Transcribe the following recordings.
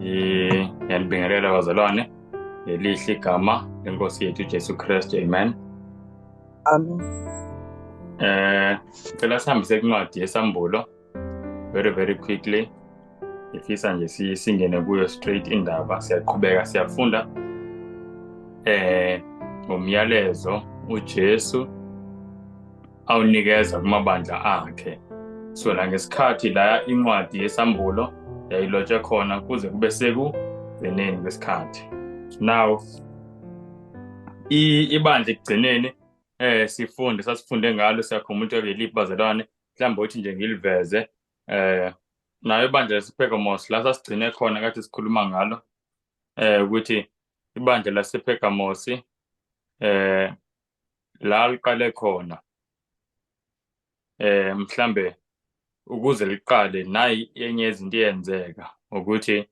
Ngiyanibingelela bazalwane ngelihle igama lenkosi yethu uJesu Kristu. Amen. Amen. Cela sihambise kwincwadi yesambulo very very quickly. Ngifisa nje singene kuyo straight indaba. Siyaqhubeka siyafunda ngomyalezo uJesu awunikeza kumabandla akhe. So la ngesikhathi la incwadi yesambulo yayilotshe khona kuze kube sekugcineni kwesikhathi. Now ibandla ekugcineni sifunde sasifunde ngalo, siyakhumbula ukuthi leliphi bazalwane, mhlawumbe uthi nje ngiliveze nayo ibandla lasePergamos la sasigcine khona kade sikhuluma ngalo, ukuthi ibandla lasePergamos la liqale khona, mhlambe ukuze liqale nayi enye yezinto eyenzeka ukuthi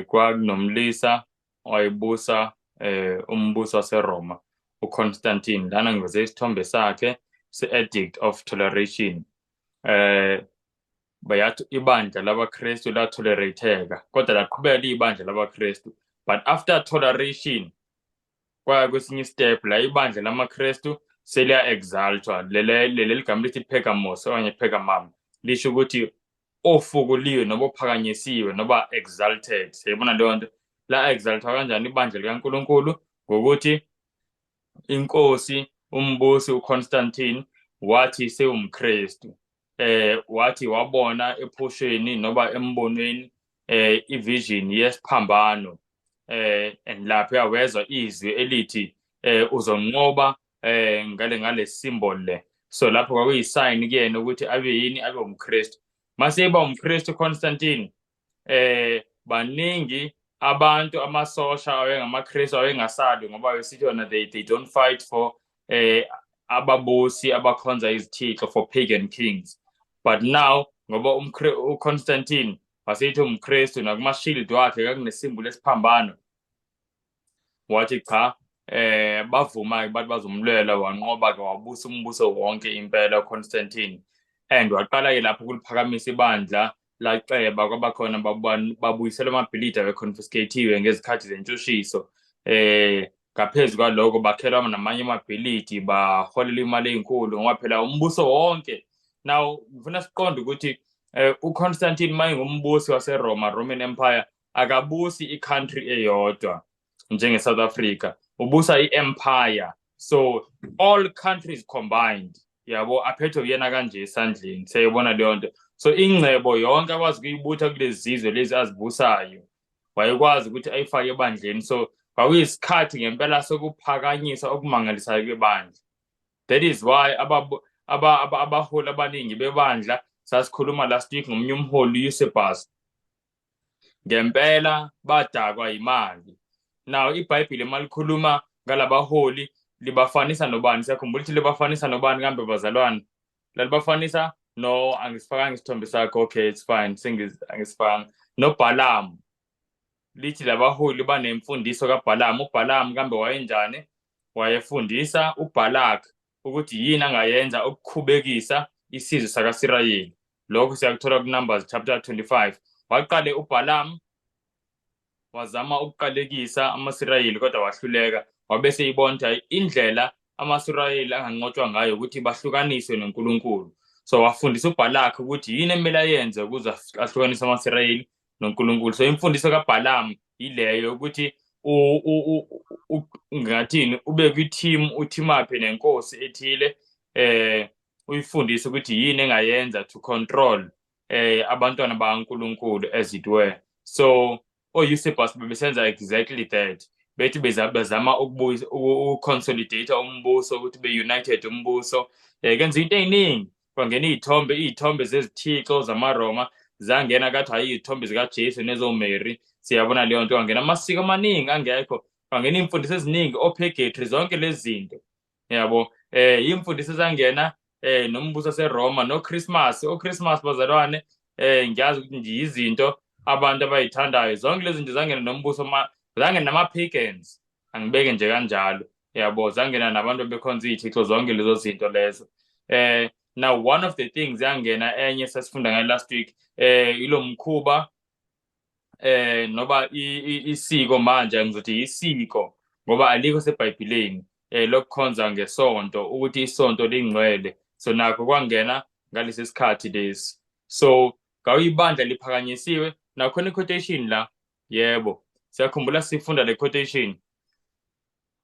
kwakunomlisa owayebusa umbuso waseRoma, uConstantine. Lana ngiveze isithombe sakhe se-Edict of Toleration. Bayathi ibandla labaKristu la-tolerate-eka, kodwa laqhubeka liyibandla labaKristu, but after toleration kwaya kwesinye step la ibandla lamaKristu seliya-exaltwa. Leli gama lithi Pergamos okanye Pergamum lisho ukuthi ofukuliwe noma ophakanyisiwe noba exalted. Siyayibona leyo nto. La exaltwa kanjani ibandla likaNkulunkulu? Ngokuthi inkosi umbusi uConstantine wathi sewumKristu, wathi wabona ephusheni noba embonweni ivision yesiphambano, and lapha wezwa izwi elithi uzonqoba ngale symbol le. So lapho kwakuyisign kuyena ukuthi abe yini, abe umKristu. Mase eba umKristu Constantine, baningi abantu amasosha awengamaKristu awengasabi, ngoba besithi yona they don't fight for ababusi abakhonza izithixo, for pagan kings. But now ngoba uConstantine waseyithi umKristu, nakuma-shield wakhe kwakunesimbolo esiphambano, wathi cha, bavuma-ke, bathi bazomlwela. Wanqoba-ke, wabusa umbuso wonke impela uConstantine, and waqala-ke lapho ukuliphakamisa ibandla, laceba kwabakhona babuyiselwa amabhilidi abe-confiscate-iwe ngezikhathi zentshushiso. Ngaphezu kwaloko bakhelwa namanye amabhilidi, baholela imali ey'nkulu ngoba phela umbuso wonke. Now ngifuna siqonde ukuthi uConstantine mayengumbusi waseRoma, Roman Empire, akabusi i-country eyodwa njenge-South Africa, ubusa i-empire, so all countries combined, yabo, aphethwe kuyena kanje esandleni. Siyayibona leyo nto. So ingcebo yonke akwazi ukuyibutha kulezi zizwe lezi azibusayo wayekwazi ukuthi ayifake ebandleni. So kwakuyisikhathi ngempela sokuphakanyiswa okumangalisayo kwebandla. That is why abaholi abaningi bebandla, sasikhuluma last week ngomunye umholi Eusebius, ngempela badakwa imali. Now iBhayibheli malikhuluma ngalabaholi libafanisa nobani? Siyakhumbula ukuthi libafanisa nobani kambe bazalwane? Lalibafanisa no, angisifakanga isithombe sakho. Okay, it's fine, angisifakanga. NoBhalamu, lithi labaholi banemfundiso kaBhalamu. uBhalamu kambe wayenjani? Wayefundisa uBhalak ukuthi yini angayenza ukukhubekisa isizwe sakaSirayeli. Lokho siyakuthola ku-Numbers chapter 25. Waqale uBhalamu wazama ukuqalekisa amaSirayeli, kodwa wahluleka. Wabe seyibona ukuthi indlela amaSirayeli anganqotshwa ngayo ukuthi bahlukaniswe noNkulunkulu. So wafundisa uBhalak ukuthi yini emele ayenze ukuze ahlukanise amaSirayeli noNkulunkulu. So imfundiso kaBhalamu ileyo, ukuthi ngathini, ube kwi-team, uteam up nenkosi ethile, uyifundise ukuthi yini engayenza to control abantwana bakaNkulunkulu, as it were. So o-Eusebius bebesenza exactly that, bethi bezama ukubuyisa, uku-consolidate umbuso, ukuthi be-united umbuso. Kenza into ey'ningi, kwangena iy'thombe zezithixo zamaRoma zangena, kathi hayi, iy'thombe zikaJesu nezoMary. Siyabona leyo nto. Kwangena amasiko amaningi angekho, kwangena iy'mfundiso eziningi, o-purgatory, zonke lezi zinto, yabo, iy'mfundiso ezangena nombuso waseRoma, no-Christmas. O-Christmas bazalwane, ngiyazi ukuthi nje izinto abantu abayithandayo, zonke lezi zinto zangena nombuso, zangena nama-pagans, angibeke nje kanjalo, yabo, zangena nabantu bekhonza iy'thixo, zonke lezo zinto lezo. Now one of the things yangena enye sasifunda ngayo last week, ilo mkhuba Noba isiko manje, ngizothi isiko ngoba alikho seBhayibhelini, lokukhonza ngesonto, ukuthi isonto lingcwele. So nakho kwangena ngalesi sikhathi lesi. So ngawuyibandla liphakanyisiwe nakhona. I-quotation la, yebo, siyakhumbula sifunda le quotation,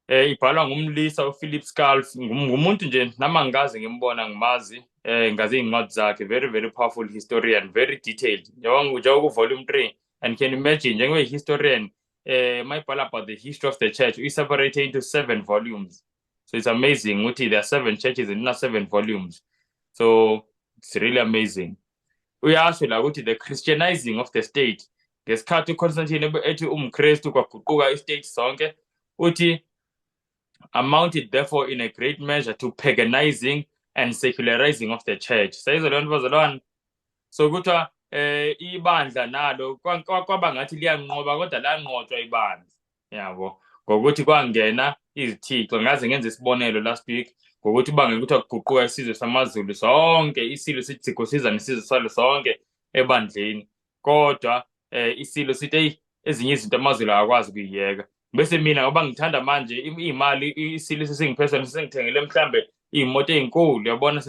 ibhalwa ngumlisa uPhilip Scaff. Ngumuntu nje nami angikaze ngimbona, ngimazi, ngazi iy'ncwadi zakhe. Very, very powerful historian, very detailed, njengoba ku-volume 3. And can you imagine, njengoba historian, mayibhala about the history of the church, uyi-separate into seven volumes. So it's amazing ukuthi there are seven churches and not seven volumes. So it's really amazing. Uyasho la ukuthi the Christianizing of the state, ngesikhathi uConstantine ethi umKristu, kwaguquka i-state sonke. Uthi amounted therefore in a great measure to paganizing and secularizing of the church. Sayizwa leyo nto, bazalwane? So kuthiwa ibandla nalo kwaba ngathi liyanqoba, kodwa lanqotshwa ibandla, yabo, ngokuthi kwangena izithixo. Ngaze ngenze isibonelo last week ngokuthi bange kuthiwa kuguquka isizwe samaZulu sonke, isilo sithi siza nesizwe salo sonke ebandleni, kodwa isilo sithi, "Hey, ezinye izinto amaZulu akakwazi ukuyiyeka." Bese mina, ngoba ngithanda manje iy'mali, isilo sesingiphe sona, sesingithengele mhlambe iy'moto ey'nkulu, yabona,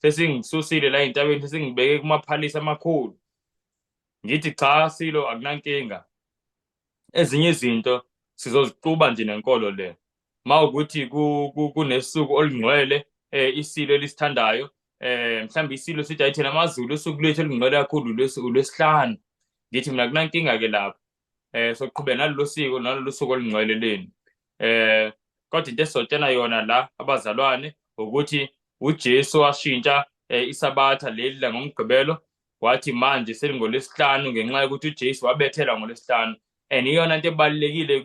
sesingisusile la ey'ntabeni, sesingibeke kumaphalisi amakhulu. Ngithi, "Cha silo, akunankinga, ezinye izinto sizozixuba nje nenkolo le." Mawukuthi kunesuku olungcwele isilo elisithandayo, mhlawumbe isilo sithi, "Ayi, thina amaZulu usuku lwethu olungcwele kakhulu ulwesihlanu." Ngithi mina, "Kunankinga ke lapho, soqhubeka nalolu siko nalolu suku olungcwele leni." Kodwa into esizotshena yona la, abazalwane, ukuthi uJesu washintsha isabatha leli la ngoMgqibelo, wathi manje selingolwesihlanu, ngenxa yokuthi uJesu wabethelwa ngolwesihlanu, and iyona nto ebalulekile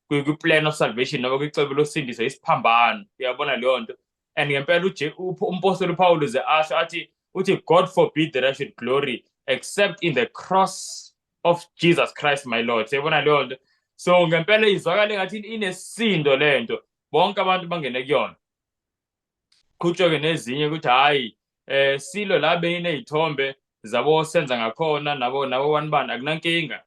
kwi-plan of salvation noma kwicebo losindiso isiphambano, uyabona leyo nto. And ngempela umpostoli uPaul uze asho athi, uthi, "God forbid that I should glory except in the cross of Jesus Christ my Lord." Siyabona leyo nto. So ngempela izwakala engathi inesindo lento, bonke abantu bangene kuyona. Qhutshwe-ke nezinye ukuthi, hhayi, silo la beyiney'thombe zabo senza ngakhona nabo bani bani, akunankinga,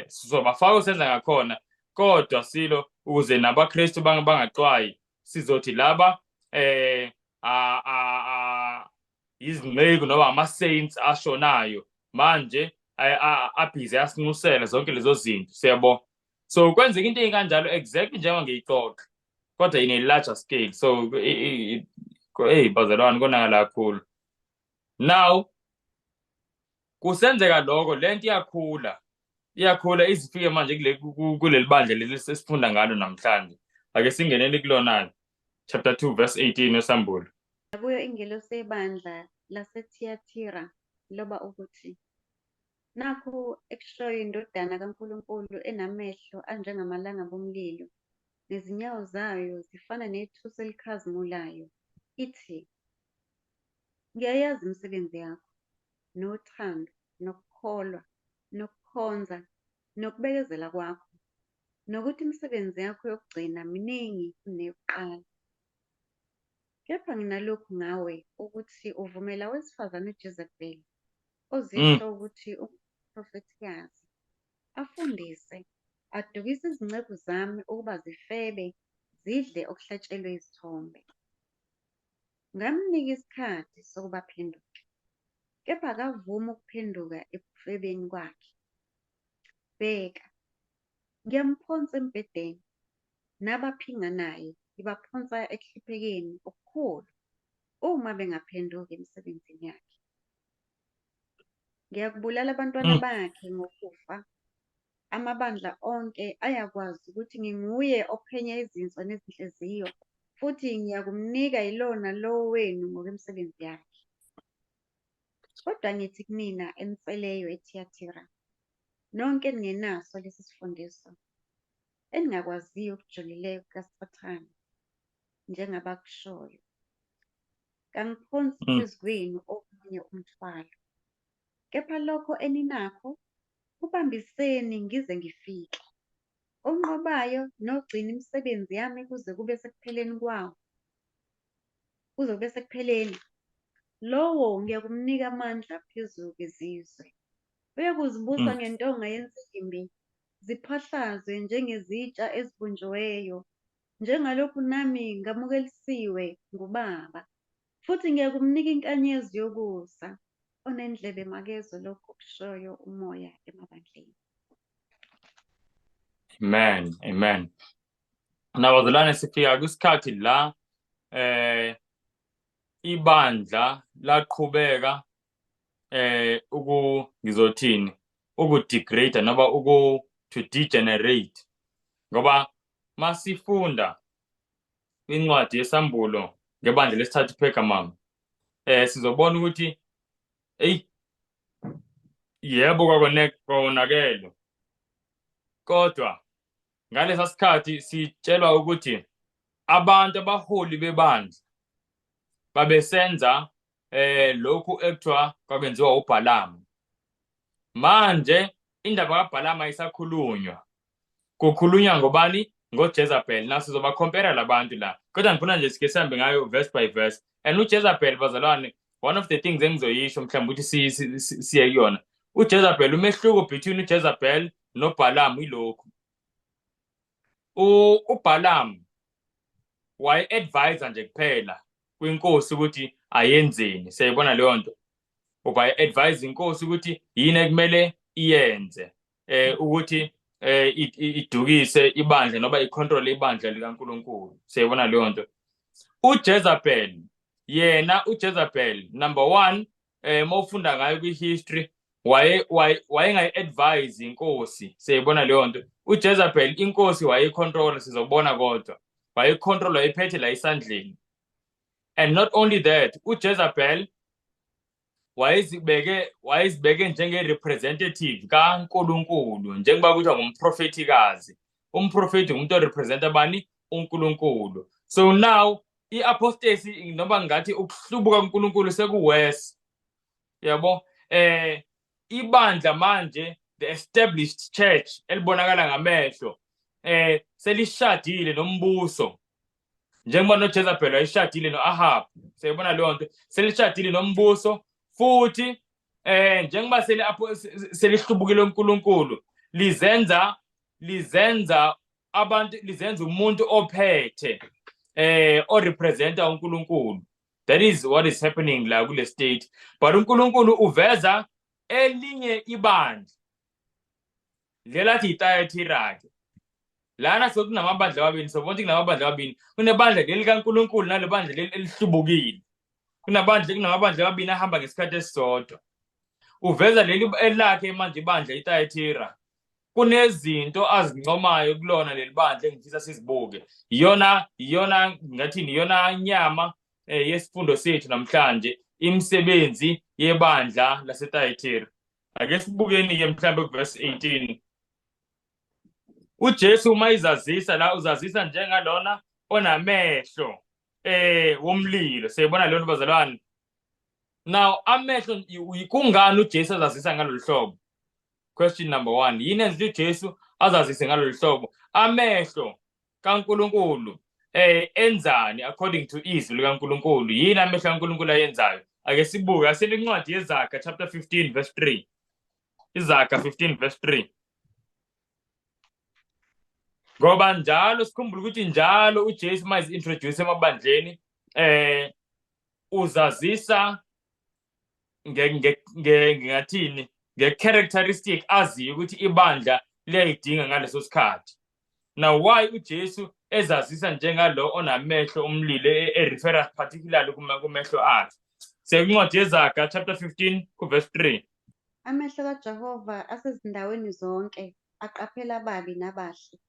sizobafaka usenza ngakhona, kodwa silo, ukuze nabaKristu bangaxwayi, sizothi laba a a izinceku noma ama-saints ashonayo manje abhizi asinxusela zonke lezo zinto, siyabo. So kwenzeka into ey'kanjalo exactly njengoba ngiyixoxa, kodwa in a larger scale. So hey bazalwane, konakala kakhulu. Now kusenzeka lokho, lento iyakhula, iyakhula, izifike manje kule kuleli bandla leli sesifunda ngalo namhlanje. Ake singenele kulona, chapter 2 verse 18 eSambulo. Kuyo ingelosi yebandla laseThiyathira loba ukuthi, nakhu ekushoyo iNdodana kaNkulunkulu enamehlo anjengamalangabi omlilo, nezinyawo zayo zifana nethusi elikhazimulayo, ithi, ngiyayazi imisebenzi yakho, nothando, nokukholwa, nokukhonza, nokubekezela kwakho, nokuthi imisebenzi yakho yokugcina miningi kuneyokuqala. Kepha nginalokhu ngawe, ukuthi uvumela owesifazane uJezebeli, ozisho ukuthi ungumprofethikazi, afundise, adukise izinceku zami ukuba zifebe, zidle okuhlatshelwe izithombe. Ngamnika isikhathi sokuba aphenduke, kepha akavumi ukuphenduka ekufebeni kwakhe. Bheka, ngiyamphonsa embhedeni, nabaphinga naye ngibaphonsa ekuhluphekeni okukhulu, uma bengaphenduki emisebenzini yakhe. Ngiyakubulala abantwana bakhe ngokufa. Amabandla onke ayakwazi ukuthi nginguye ophenya izinso nezinhliziyo, futhi ngiyakumnika yilowo nalowo wenu ngokwemisebenzi yakhe. Kodwa ngithi kunina eniseleyo eThiyathira, nonke eningenaso lesi sifundiso, eningakwaziyo okujulileyo kukaSathane, njengabakushoyo, kangiphonsi phezu kwenu omunye umthwalo, kepha lokho eninakho kubambiseni ngize ngifike. Onqobayo nogcina imisebenzi yami kuze kube sekupheleni kwawo, kuze kube sekupheleni, lowo ngiyakumnika amandla phezu kwezizwe. Uyakuzibusa ngentonga yensimbi, ziphahlazwe njengezitsha ezibunjiweyo, njengalokhu nami ngamukelisiwe nguBaba. Futhi ngiyakumnika inkanyezi yokusa. Onendlebe makezwe lokho okushoyo uMoya emabandleni. Amen, amen. Nabazalwane, sifika kwisikhathi la ibandla laqhubeka uku ngizothini, uku-degrade noma uku to degenerate, ngoba masifunda incwadi yesambulo ngebandla lesithathu Pergamum, sizobona ukuthi ey, yebo, kwakonakele, kodwa ngalesa sikhathi sitshelwa ukuthi abantu abaholi bebandla babesenza lokhu ekuthiwa kwakwenziwa uBhalamu. Manje indaba kaBhalamu ayisakhulunywa, kukhulunywa ngobani? NgoJezebel. Na sizoba compare labantu la, kodwa ngifuna nje sike sihambe ngayo verse by verse. And uJezebel, bazalwane, one of the things engizoyisho mhlawumbe ukuthi siye kuyona, uJezebel, umehluko between uJezebel noBhalamu ilokhu: uBhalamu waye-advise nje kuphela kwinkosi ukuthi ayenzeni, siyayibona leyo nto. Uba-advise inkosi ukuthi yini ekumele iyenze ukuthi idukise ibandla noma i-control ibandla likaNkulunkulu, siyayibona leyo nto. uJezebel yena, uJezebel, number 1, mawufunda ngayo kwi-history, waye wayengayi-advise inkosi, siyayibona leyo nto. uJezebel inkosi wayeyi-control, sizobona, kodwa wayeyi-control, wayephethe la esandleni. And not only that, uJezebel wayezibeke njenge-representative kaNkulunkulu, njengoba kuthiwa ngumprofethikazi. Umprofethi ngumuntu o-representa bani? UNkulunkulu. So now i-apostasy, noma ngathi ukuhlubuka kuNkulunkulu, seku-worse, yabo. Ibandla manje, the established church elibonakala ngamehlo, selishadile nombuso, njengoba noJezebel wayeshadile noAhab, siyayibona leyo nto. Selishadile nombuso futhi, njengoba selihlubukile uNkulunkulu, lizenza abantu, lizenza umuntu ophethe, o-representa uNkulunkulu. That is what is happening la kule state. But uNkulunkulu uveza elinye ibandla lela athi iThyathira ke. Lana sokunamabandla amabili, sobona ukuthi kunamabandla amabili: kunebandla leli kaNkulunkulu nale bandla leli elihlubukile. Kunamabandla amabili ahamba ngesikhathi esisodwa. Uveza leli elakhe manje ibandla iThyathira. Kunezinto azincomayo kulona leli bandla engifisa sizibuke. Iyona ngathini, iyona nyama yesifundo sethu namhlanje, imisebenzi yebandla laseThyathira. Ake sibukeni ke mhlambe ku-verse 18. UJesu uma izazisa la, uzazisa njengalona onamehlo womlilo, siyibona leyo nto, bazalwane. Now amehlo, kungani uJesu azazisa ngalolu hlobo? Question number 1: yini enza uJesu azazise ngalolu hlobo? Amehlo kaNkulunkulu enzani according to izwi likaNkulunkulu? Yini amehlo kaNkulunkulu ayenzayo? Ake sibuke, asele incwadi yeZaga chapter 15 verse 3. IZaga 15 verse 3. Ngoba njalo sikhumbule ukuthi njalo uJesu uma introduce emabandleni uzazisa nge ngingathini, nge-characteristic aziyo ukuthi ibandla liyayidinga ngaleso sikhathi. Now why uJesu ezazisa njengalo onamehlo omlilo, e-refera particularly kumehlo akhe? Sekuncwadi yeZaga chapter 15 ku-verse 3. Amehlo kaJehova asezindaweni zonke, aqaphela ababi nabahle.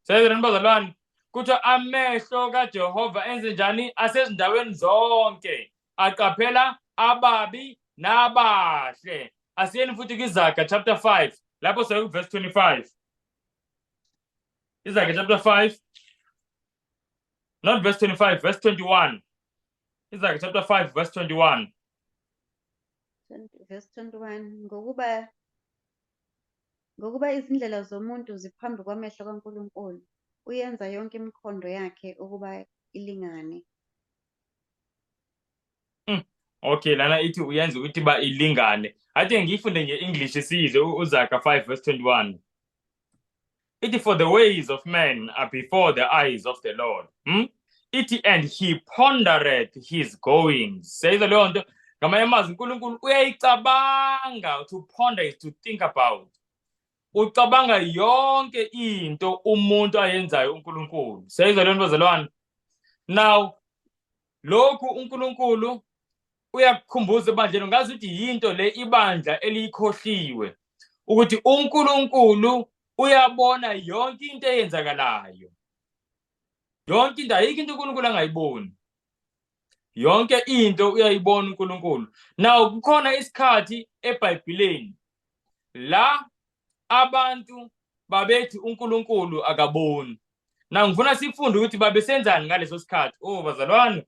Sezweni bazalwane, kuthiwa amehlo kaJehova enze njani? Asezindaweni zonke, aqaphela ababi nabahle. Asiyeni futhi kwiZaga chapter 5, lapho siya ku-verse 25. IZaga chapter 5, not verse 25, verse 21. IZaga chapter 5 verse 21. Verse 21: Ngokuba izindlela zomuntu ziphambi kwamehlo kaNkulunkulu, uyenza yonke imikhondo yakhe ukuba ilingane. Okay, lana ithi uyenza ukuthi ba ilingane. Ake ngiyifunde nge-English sizwe uZaga 5 verse 21. Ithi, "For the ways of men are before the eyes of the Lord." Ithi, "And he pondereth his goings." Seyizwa leyo nto? Ngamanye amazwi, uNkulunkulu uyayicabanga. To ponder is to think about. Ucabanga yonke into umuntu ayenzayo uNkulunkulu. Seyizwa leyo nto, bazalwane? Now lokhu uNkulunkulu uyakukhumbuza ebandleni, ngazi ukuthi yinto le ibandla eliyikhohliwe, ukuthi uNkulunkulu uyabona yonke into eyenzakalayo, yonke into. Ayikho into uNkulunkulu angayiboni, yonke into uyayibona uNkulunkulu. Now kukhona isikhathi eBhayibhelini la abantu babethi uNkulunkulu akaboni. Na ngifuna sifunde ukuthi babesenzani ngaleso sikhathi. Oh bazalwane,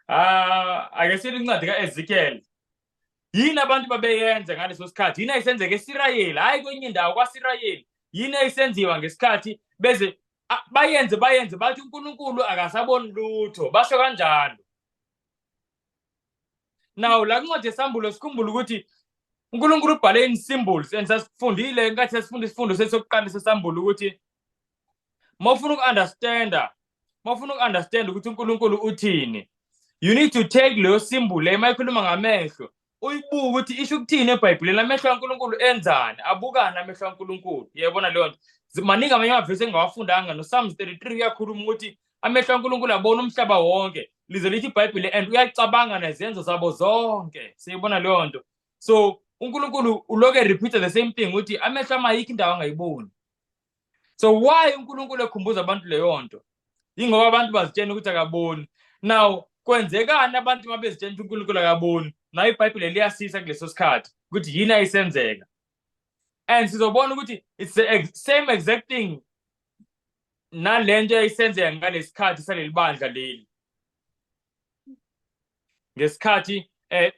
ah, ake siye incwadi kaEzekiel. Yini abantu babeyenza ngaleso sikhathi? Yini ayisenzeka eSirayeli, hayi kwenye indawo, kwaSirayeli? Yini ayisenziwa ngesikhathi beze bayenze bathi uNkulunkulu akasaboni lutho? Basho kanjalo. Now la kuncwadi yeSambulo, sikhumbule ukuthi uNkulunkulu ubhale in symbols, and sasifundile nkathi sasifunda isifundo sesokuqala seSambulo ukuthi mawufuna uku-understanda ukuthi uNkulunkulu uthini, you need to take leyo symbol le mayikhuluma ngamehlo, uyibuke ukuthi isho ukuthini eBhayibhelini. Amehlo kaNkulunkulu enzani? Abukani amehlo kaNkulunkulu? Uyayibona leyo nto? Maningi amanye amavesi engingawafundanga, no-Psalms 33 uyakhuluma ukuthi amehlo kaNkulunkulu abona umhlaba wonke, lize lithi iBhayibheli, and uyacabanga nezenzo zabo zonke. Siyibona leyo nto? So uNkulunkulu uloke repeat the same thing, ukuthi amehlo amayikho indawo angayiboni. So why uNkulunkulu ekhumbuza abantu leyo nto? Yingoba abantu bazitshena ukuthi akaboni. Now kwenzekani abantu uma bezitshena ukuthi uNkulunkulu akaboni? Nayo iBhayibheli liyasisa kuleso sikhathi ukuthi yini ayisenzeka, and sizobona ukuthi it's the same exact thing nalento eyayisenzeka ngalesikhathi saleli bandla leli, ngesikhathi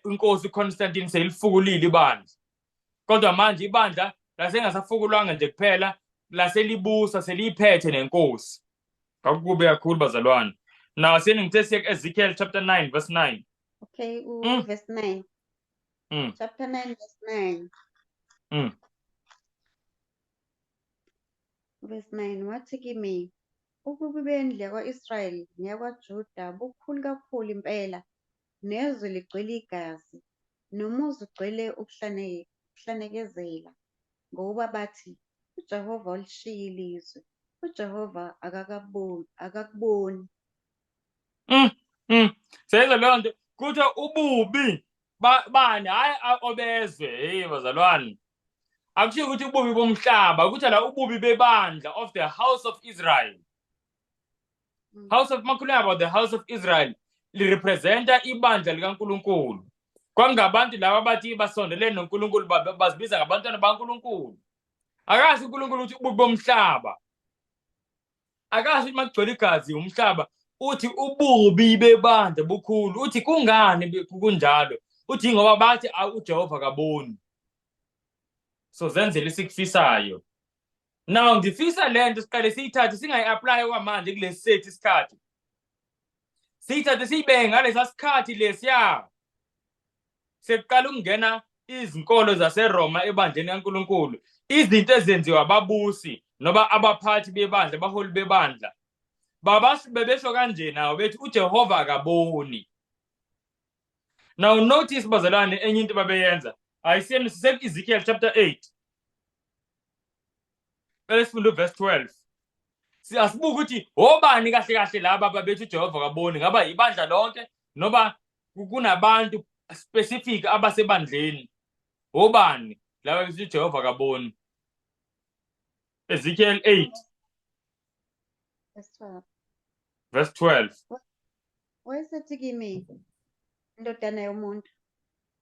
inkosi uConstantine seyilifukulile ibandla. Kodwa manje ibandla lasengasafukulwanga nje kuphela, laselibusa, seliyiphethe nenkosi. Kwakukube kakhulu, bazalwane. Now siyeni, ngithe siye ku-Ezekiel chapter 9 verse 9. Okay, verse 9. Chapter 9 verse 9. Verse 9, wathi kimi, "Ububi bendlu yakwa-Israyeli neyakwaJuda bukhulu kakhulu impela, nezwe ligcwele igazi, nomuzi ugcwele ukuhlanekezela, ngokuba bathi, 'UJehova ulishiyile izwe, uJehova akakaboni, akakuboni.'" Seyizwa leyo nto? Kuthiwa ububi bani? Hayi, obezwe. Hey bazalwane, akushiwo ukuthi ububi bomhlaba, kuthiwa la ububi bebandla, of the house of Israel. House of, makhuluma about the house of Israel, lirepresenta ibandla likaNkulunkulu. Kwangabantu laba abathi basondelene noNkulunkulu, bazibiza ngabantwana baNkulunkulu. Akazi uNkulunkulu ukuthi ububi bomhlaba, akazi ukuthi makugcwele igazi umhlaba, uthi ububi bebandla bukhulu. Uthi kungani kunjalo? Uthi ngoba bathi, "Ah, uJehova kaboni, so zenzele esikufisayo." Now ngifisa lento siqale siyithathe, singayi-apply kwamanje kulesi sethu isikhathi, siyithathe siyibeke ngalesa sikhathi lesiya sekuqala ukungena izinkolo zaseRoma ebandleni kaNkulunkulu, izinto ezenziwa ababusi noba abaphathi bebandla, abaholi bebandla. Babasho, bebesho kanje nawo, bethi uJehova akaboni. Now notice, bazalwane, enye into babeyenza, ayisiyeni, sise-Ezekiel chapter 8, bese sifunda uverse 12. Asibuke ukuthi obani kahle kahle laba ababethi uJehova kaboni. Ngaba ibandla lonke noba kunabantu specific abasebandleni? Obani laba bethi uJehova kaboni? Ezekiel 8 Verse 12. Verse 12. Wayesethi kimi, "Ndodana yomuntu,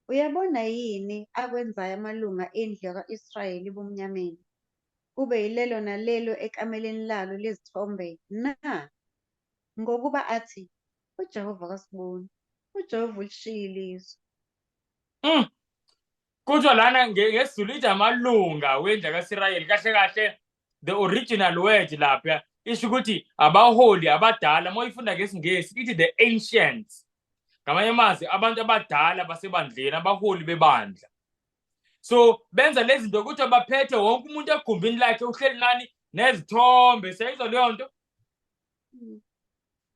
uyabona yini akwenzayo amalunga endlu yakwa-Israyeli ebumnyameni, kube yilelo nalelo ekameleni lalo lezithombe na? Ngokuba athi, 'UJehova kasiboni, uJehova ulishiyile izwe.'" Kuthiwa lana ngesiZulu ithi amalunga wendlu kaSirayeli. Kahle kahle the original word lapha isho ukuthi abaholi abadala. Uma uyifunda ngesiNgesi ithi the ancients. Ngamanye amazwi, abantu abadala basebandleni, abaholi bebandla. So benza lezi zinto ukuthi baphethe wonke umuntu egumbini lakhe uhleli nani nezithombe. Siyayizwa leyo nto?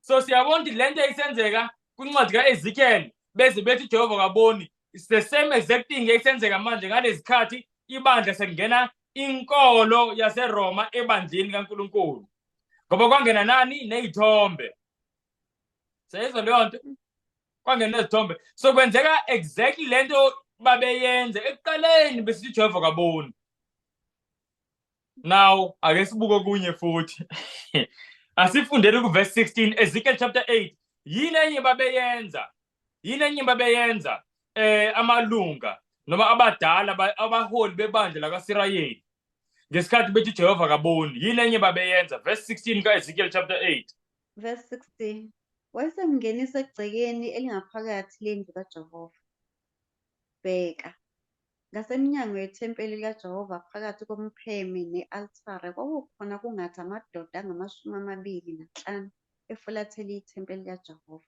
So siyabona ukuthi le nto eyisenzeka kwincwadi ka-Ezekiel, beze bethi uJehova kaboni, it's the same exact thing eyisenzeka manje ngalezi khathi ibandla sekungena inkolo yaseRoma ebandleni kaNkulunkulu, ngoba kwangena nani ney'thombe. Siyayizwa leyo nto? Kwangena nezithombe. So kwenzeka exactly le nto babeyenze ekuqaleni besithi uJehova kaboni. Now ake sibuke okunye futhi. Asifundele ku-verse 16, Ezekiel chapter 8. Yini enye babeyenza? Yini enye babeyenza? Amalunga noma abadala, abaholi bebandla lakaSirayeli ngesikhathi bethi uJehova kaboni, yini enye babeyenza? Verse 16 kaEzekiel chapter 8. Verse 16. Wayesengingenisa egcekeni elingaphakathi lendlu kaJehova. Bheka, ngasemnyango wethempeli likaJehova phakathi kompheme ne-altare kwakukhona kungathi amadoda angama-25 efulathele ithempeli likaJehova.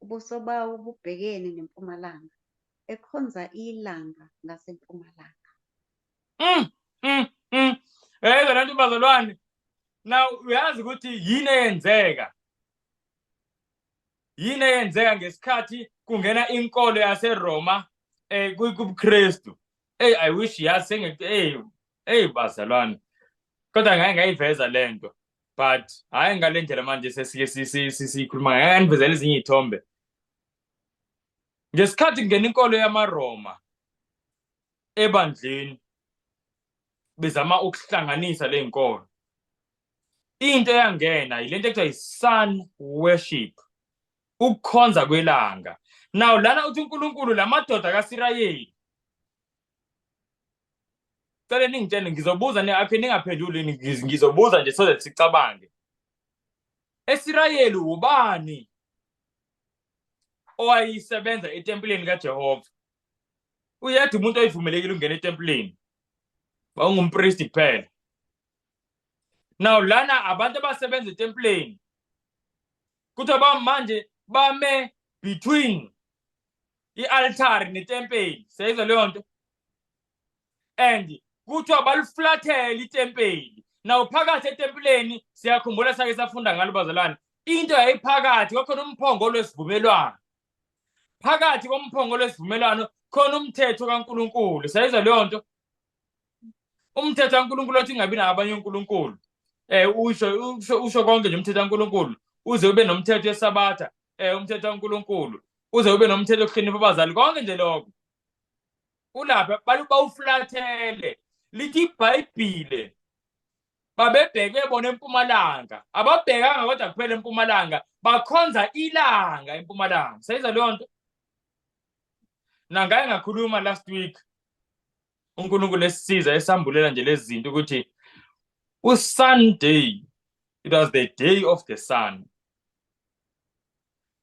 Ubuso bawo bubhekene nempumalanga, ekhonza ilanga ngasempumalanga. Lento, bazalwane. Now uyazi ukuthi yini eyenzeka? Yini eyenzeka ngesikhathi kungena inkolo yaseRoma kubuKristu? Hey, I wish yazi senge, hey, hey bazalwane. Kodwa ngake ngayiveza lento. But hayi ngale ndlela manje sesike sikhuluma, ngake ngivezela ezinye izithombe. Ngesikhathi kungena inkolo yamaRoma ebandleni, bezama ukuhlanganisa le nkolo, into eyangena yilento ekuthiwa yi-sun worship, ukukhonza kwelanga. Now lana uthi uNkulunkulu lamadoda kaSirayeli, cela ningitshele, ngizobuza, akhe ningaphenduli, ngizobuza nje so that sicabange. ESirayeli ubani owayisebenza etempeleni kaJehova? Uyedwa umuntu oyivumelekile ukungena etempeleni, wawungumpristi kuphela. Now lana abantu abasebenza etempeleni kuthiwa manje bame between i-altari netempeli. Siyayizwa leyo nto? And kuthiwa balifulathele itempeli. Now phakathi etempeleni, siyakhumbula sake safunda ngalo bazalwane, into yayiphakathi kwakhona umphongolo wesivumelwano. Phakathi komphongolo wesivumelwano khona umthetho kaNkulunkulu. Siyayizwa leyo nto? Umthetho kaNkulunkulu othi ingabi nabanye onkulunkulu. Usho konke nje umthetho kaNkulunkulu, uze ube nomthetho weSabatha, umthetho kaNkulunkulu, uze ube nomthetho wokuhlonipha abazali, konke nje lokho ulapha bawufulathele. Lithi iBhayibhile babebheke bona empumalanga, ababhekanga kodwa kuphela empumalanga, bakhonza ilanga empumalanga. Sayizwa leyo nto? Nangaye ngakhuluma last week, uNkulunkulu esisiza esambulela nje lezi zinto ukuthi uSunday, it was the day of the sun,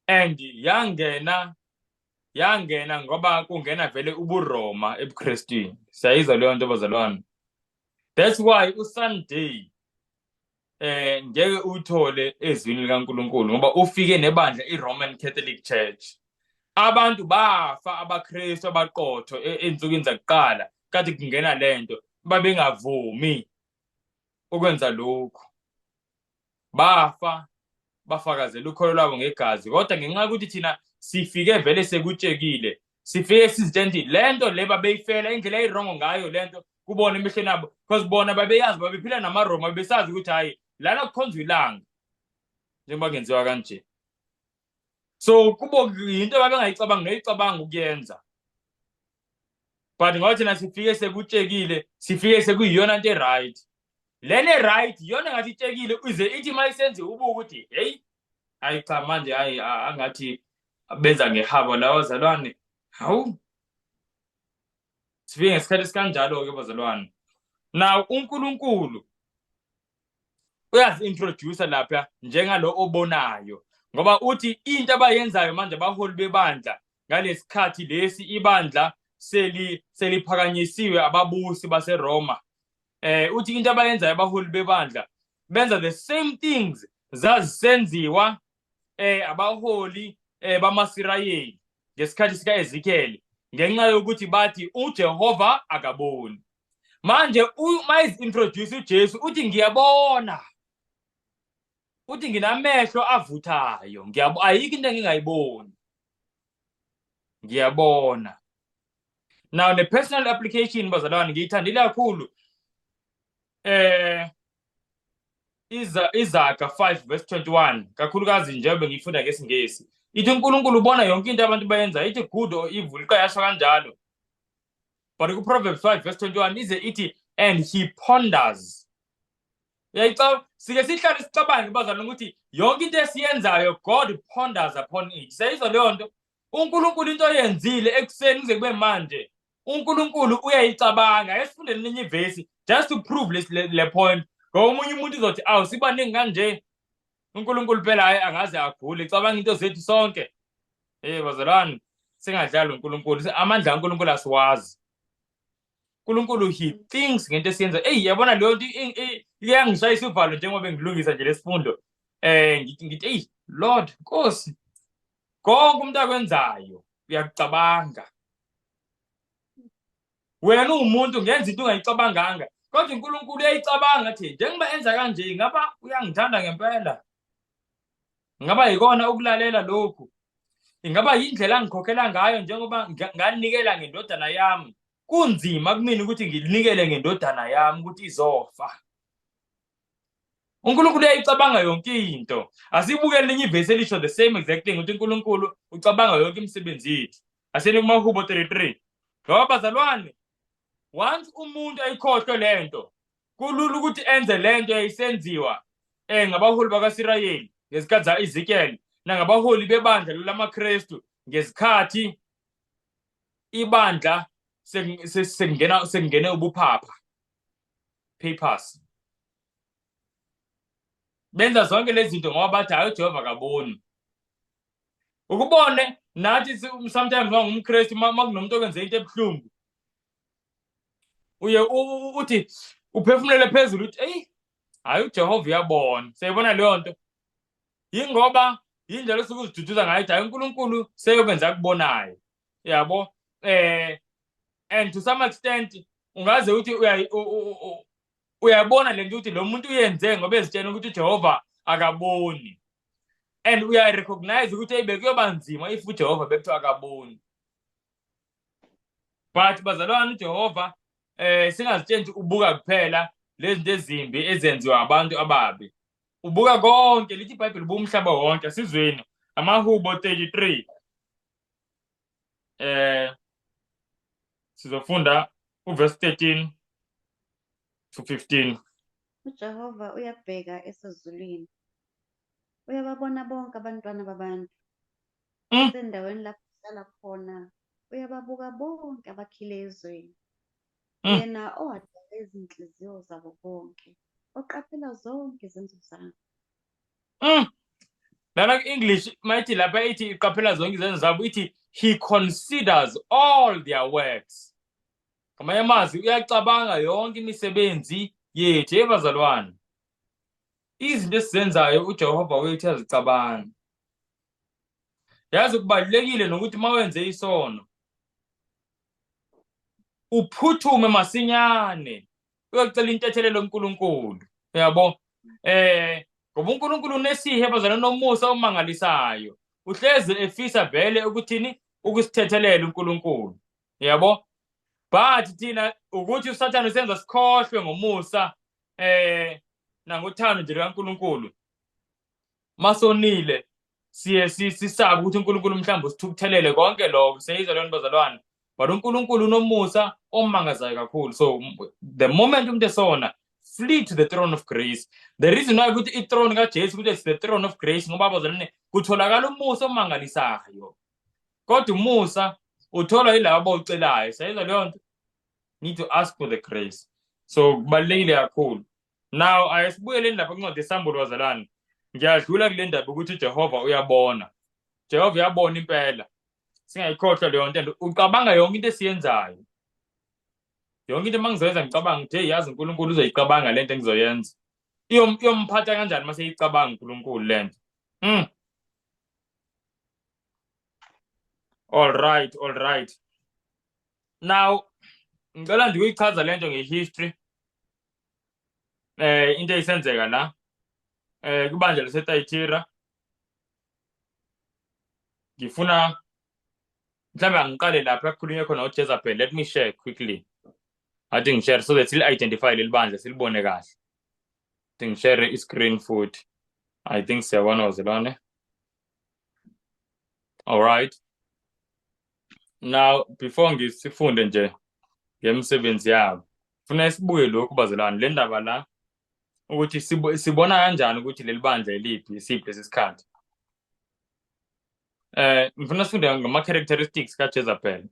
and yangena ngoba kungena vele ubuRoma ebuKristwini. Siyayizwa leyo nto bazalwane? That's why uSunday ngeke uthole ezwini likaNkulunkulu, ngoba ufike nebandla iRoman Catholic Church. Abantu bafa, abaKristu abaqotho ensukwini zakuqala kade kungena lento babengavumi ukwenza lokhu, bafa, bafakazela ukholo lwabo ngegazi. Kodwa ngenxa yokuthi thina sifike vele sekutshekile, sifike sizitshela ukuthi lento le babeyifela indlela eyi-wrong ngayo lento kubona emehlweni abo, because bona babeyazi, babephila namaRoma, besazi ukuthi hayi, lana kukhonzwa ilanga njengoba kungenziwa kanje. So kubo yinto ababengayicabangi noyicabanga ukuyenza, but ngoba thina sifike sekutshekile, sifike sekuyiyona nto e-right. Lena e-right iyona ngathi itshekile, uze ithi uma isenziwa ubuke ukuthi hey, hayi cha, manje hayi, angathi benza ngehaba lawa bazalwane. Hawu, sifike ngesikhathi esikanjalo-ke bazalwane. Now uNkulunkulu uyazi-introduce lapha njengalo obonayo, ngoba uthi into abayenzayo manje abaholi bebandla ngalesikhathi lesi ibandla seliphakanyisiwe ababusi baseRoma, uthi into abayenzayo abaholi bebandla, benza the same things zazisenziwa abaholi. bamaSirayeli ngesikhathi sikaEzekiel ngenxa yokuthi bathi uJehova akaboni. Manje uma introduce uJesu uthi ngiyabona, uthi nginamehlo avuthayo, ngiyabo, ayikho into engingayiboni, ngiyabona. Now the personal application, bazalwane, ngiyithandile kakhulu, Izaga 5 verse 21, kakhulukazi njengoba ngifunda ngesiNgisi. Ithi uNkulunkulu ubona yonke into abantu bayenza, ithi good or evil, iqayasho kanjalo. But ku Proverbs 5 verse 21 ize ithi and he ponders. Uyayica, sike sihlale sicabange, bazalwane, ukuthi yonke into esiyenzayo God ponders upon it. Siyayizwa leyo nto? UNkulunkulu into oyenzile ekuseni kuze kube manje, uNkulunkulu uyayicabanga. Ake sifundele elinye ivesi just to prove le point, ngoba omunye umuntu uzothi, "Awu, sibaningi kanje, uNkulunkulu phela hayi angaze agule, cabanga into zethu sonke." Hey bazalwane, singadlali uNkulunkulu. Amandla kaNkulunkulu asiwazi. uNkulunkulu, he thinks ngento esiyenza. Eyi, yabona leyo nto iyangishayisa uvalo njengoba bengilungisa nje lesifundo. Ngithi, "Eyi Lord Nkosi, konke umuntu akwenzayo uyakucabanga." Wena uwumuntu ngenza into ungayicabanganga, kodwa uNkulunkulu uyayicabanga, athi njengoba enza kanje, ingaba uyangithanda ngempela? Ingaba yikona ukulalela lokhu? Ingaba yindlela angikhokhela ngayo njengoba nganikela ngendodana yami? Kunzima kumina ukuthi nginikele ngendodana yami ukuthi izofa. uNkulunkulu uyayicabanga yonke into. Asibuke elinye ivesi elisho the same exact thing, ukuthi uNkulunkulu ucabanga yonke imisebenzi yethu. Aseni kumaHubo 33. Ngoba bazalwane, once umuntu ayikhohlwe lento, kulula ukuthi enze lento yayisenziwa ngabaholi bakaSirayeli ngezikhathi za-Ezekiel nangabaholi bebandla lamaKristu ngezikhathi ibandla sekungena sekungene ubuphapha, papers. Benza zonke lezi zinto ngoba bathi hayi, uJehova akaboni. Ukubone nathi sometimes mangumKristu, makunomuntu okwenze into ebuhlungu, uye uthi uphefumulele phezulu, uthi, "Eyi hayi, uJehova uyabona." Siyayibona leyo nto? Yingoba yindlela osuke uziduduza ngayo, ithi hayi, uNkulunkulu seyokwenza akubonayo, yabo. And to some extent ungaze uthi uyabona lento ukuthi lo muntu uyenze ngoba ezitshela ukuthi uJehova akaboni, and uyarecognize ukuthi hey, bekuyoba nzima if uJehova bekuthiwa akaboni. But bazalwane, uJehova, singazitsheli ubuka kuphela lezi zinto ezimbi ezenziwa abantu ababi, ubuka konke. Lithi iBhayibheli ubuka umhlaba wonke. Sizweni amaHubo 33, sizofunda uverse 13 to 15. UJehova uyabheka esezulwini, uyababona bonke abantwana babantu. Esendaweni lapho uhlala khona, uyababuka bonke abakhile ezweni. Yena owadala izinhliziyo zabo bonke, oqaphela zonke izenzo zabo. Lana ku-English mayithi lapha ithi iqaphela zonke izenzo zabo, ithi he considers all their works. Ngamanye amazwi, uyacabanga yonke imisebenzi yethu. Hey bazalwane, izinto esizenzayo uJehova wethu uyazicabanga. Yazi, kubalulekile nokuthi uma wenze isono uphuthume masinyane uyocela intethelelo kuNkulunkulu, uyabo, ngoba uNkulunkulu unesihe, bazalwane, nomusa omangalisayo. Uhlezi efisa vele ukuthini? Ukusithethelela uNkulunkulu, yabo. But thina ukuthi uSathane usenza sikhohlwe ngomusa nangothando nje likaNkulunkulu. Masonile siye sisabe ukuthi uNkulunkulu mhlawumbe usithukuthelele, konke lokho. Siyizwa leyo nto, bazalwane? But uNkulunkulu unomusa omangazayo kakhulu. So the moment umuntu esona, flee to the throne of grace. The reason why ukuthi i-throne kaJesu ukuthi it's the throne of grace, ngoba bazalwane, kutholakala umusa omangalisayo, kodwa umusa utholwa yilabo abawucelayo. Siyayizwa leyo nto? Need to ask for the grace. So kubalulekile kakhulu. Now ayesibuyeleni lapha kwincwadi yeSambulo, bazalwane. Ngiyadlula kule ndaba ukuthi uJehova uyabona. Jehova uyabona impela, singayikhohlwa leyo nto. And ucabanga yonke into esiyenzayo, yonke into. Uma ngizoyenza, ngicabanga ukuthi hey, yazi uNkulunkulu uzoyicabanga lento engizoyenza, iyomphatha kanjani uma seyicabanga uNkulunkulu lento? All right, all right. Now ngicela nje ukuyichaza lento ngehistory. Into eyisenzeka la kubandla laseTayitira. Ngifuna mhlawumbe angiqale lapha kukhulunywe khona uJezebel. Let me share quickly. Athi ngishare so that sili-identify leli bandla silibone kahle. Athi ngishare i-screen futhi. I think siyabona bazalwane. All right. Now before ngisifunde nje ngemisebenzi yabo, funa sibuye lokhu bazalwane, le ndaba la ukuthi sibona kanjani ukuthi leli bandla eliphi, isiphi lesi sikhathi. Ngifuna sifunde ngama characteristics kaJezebel.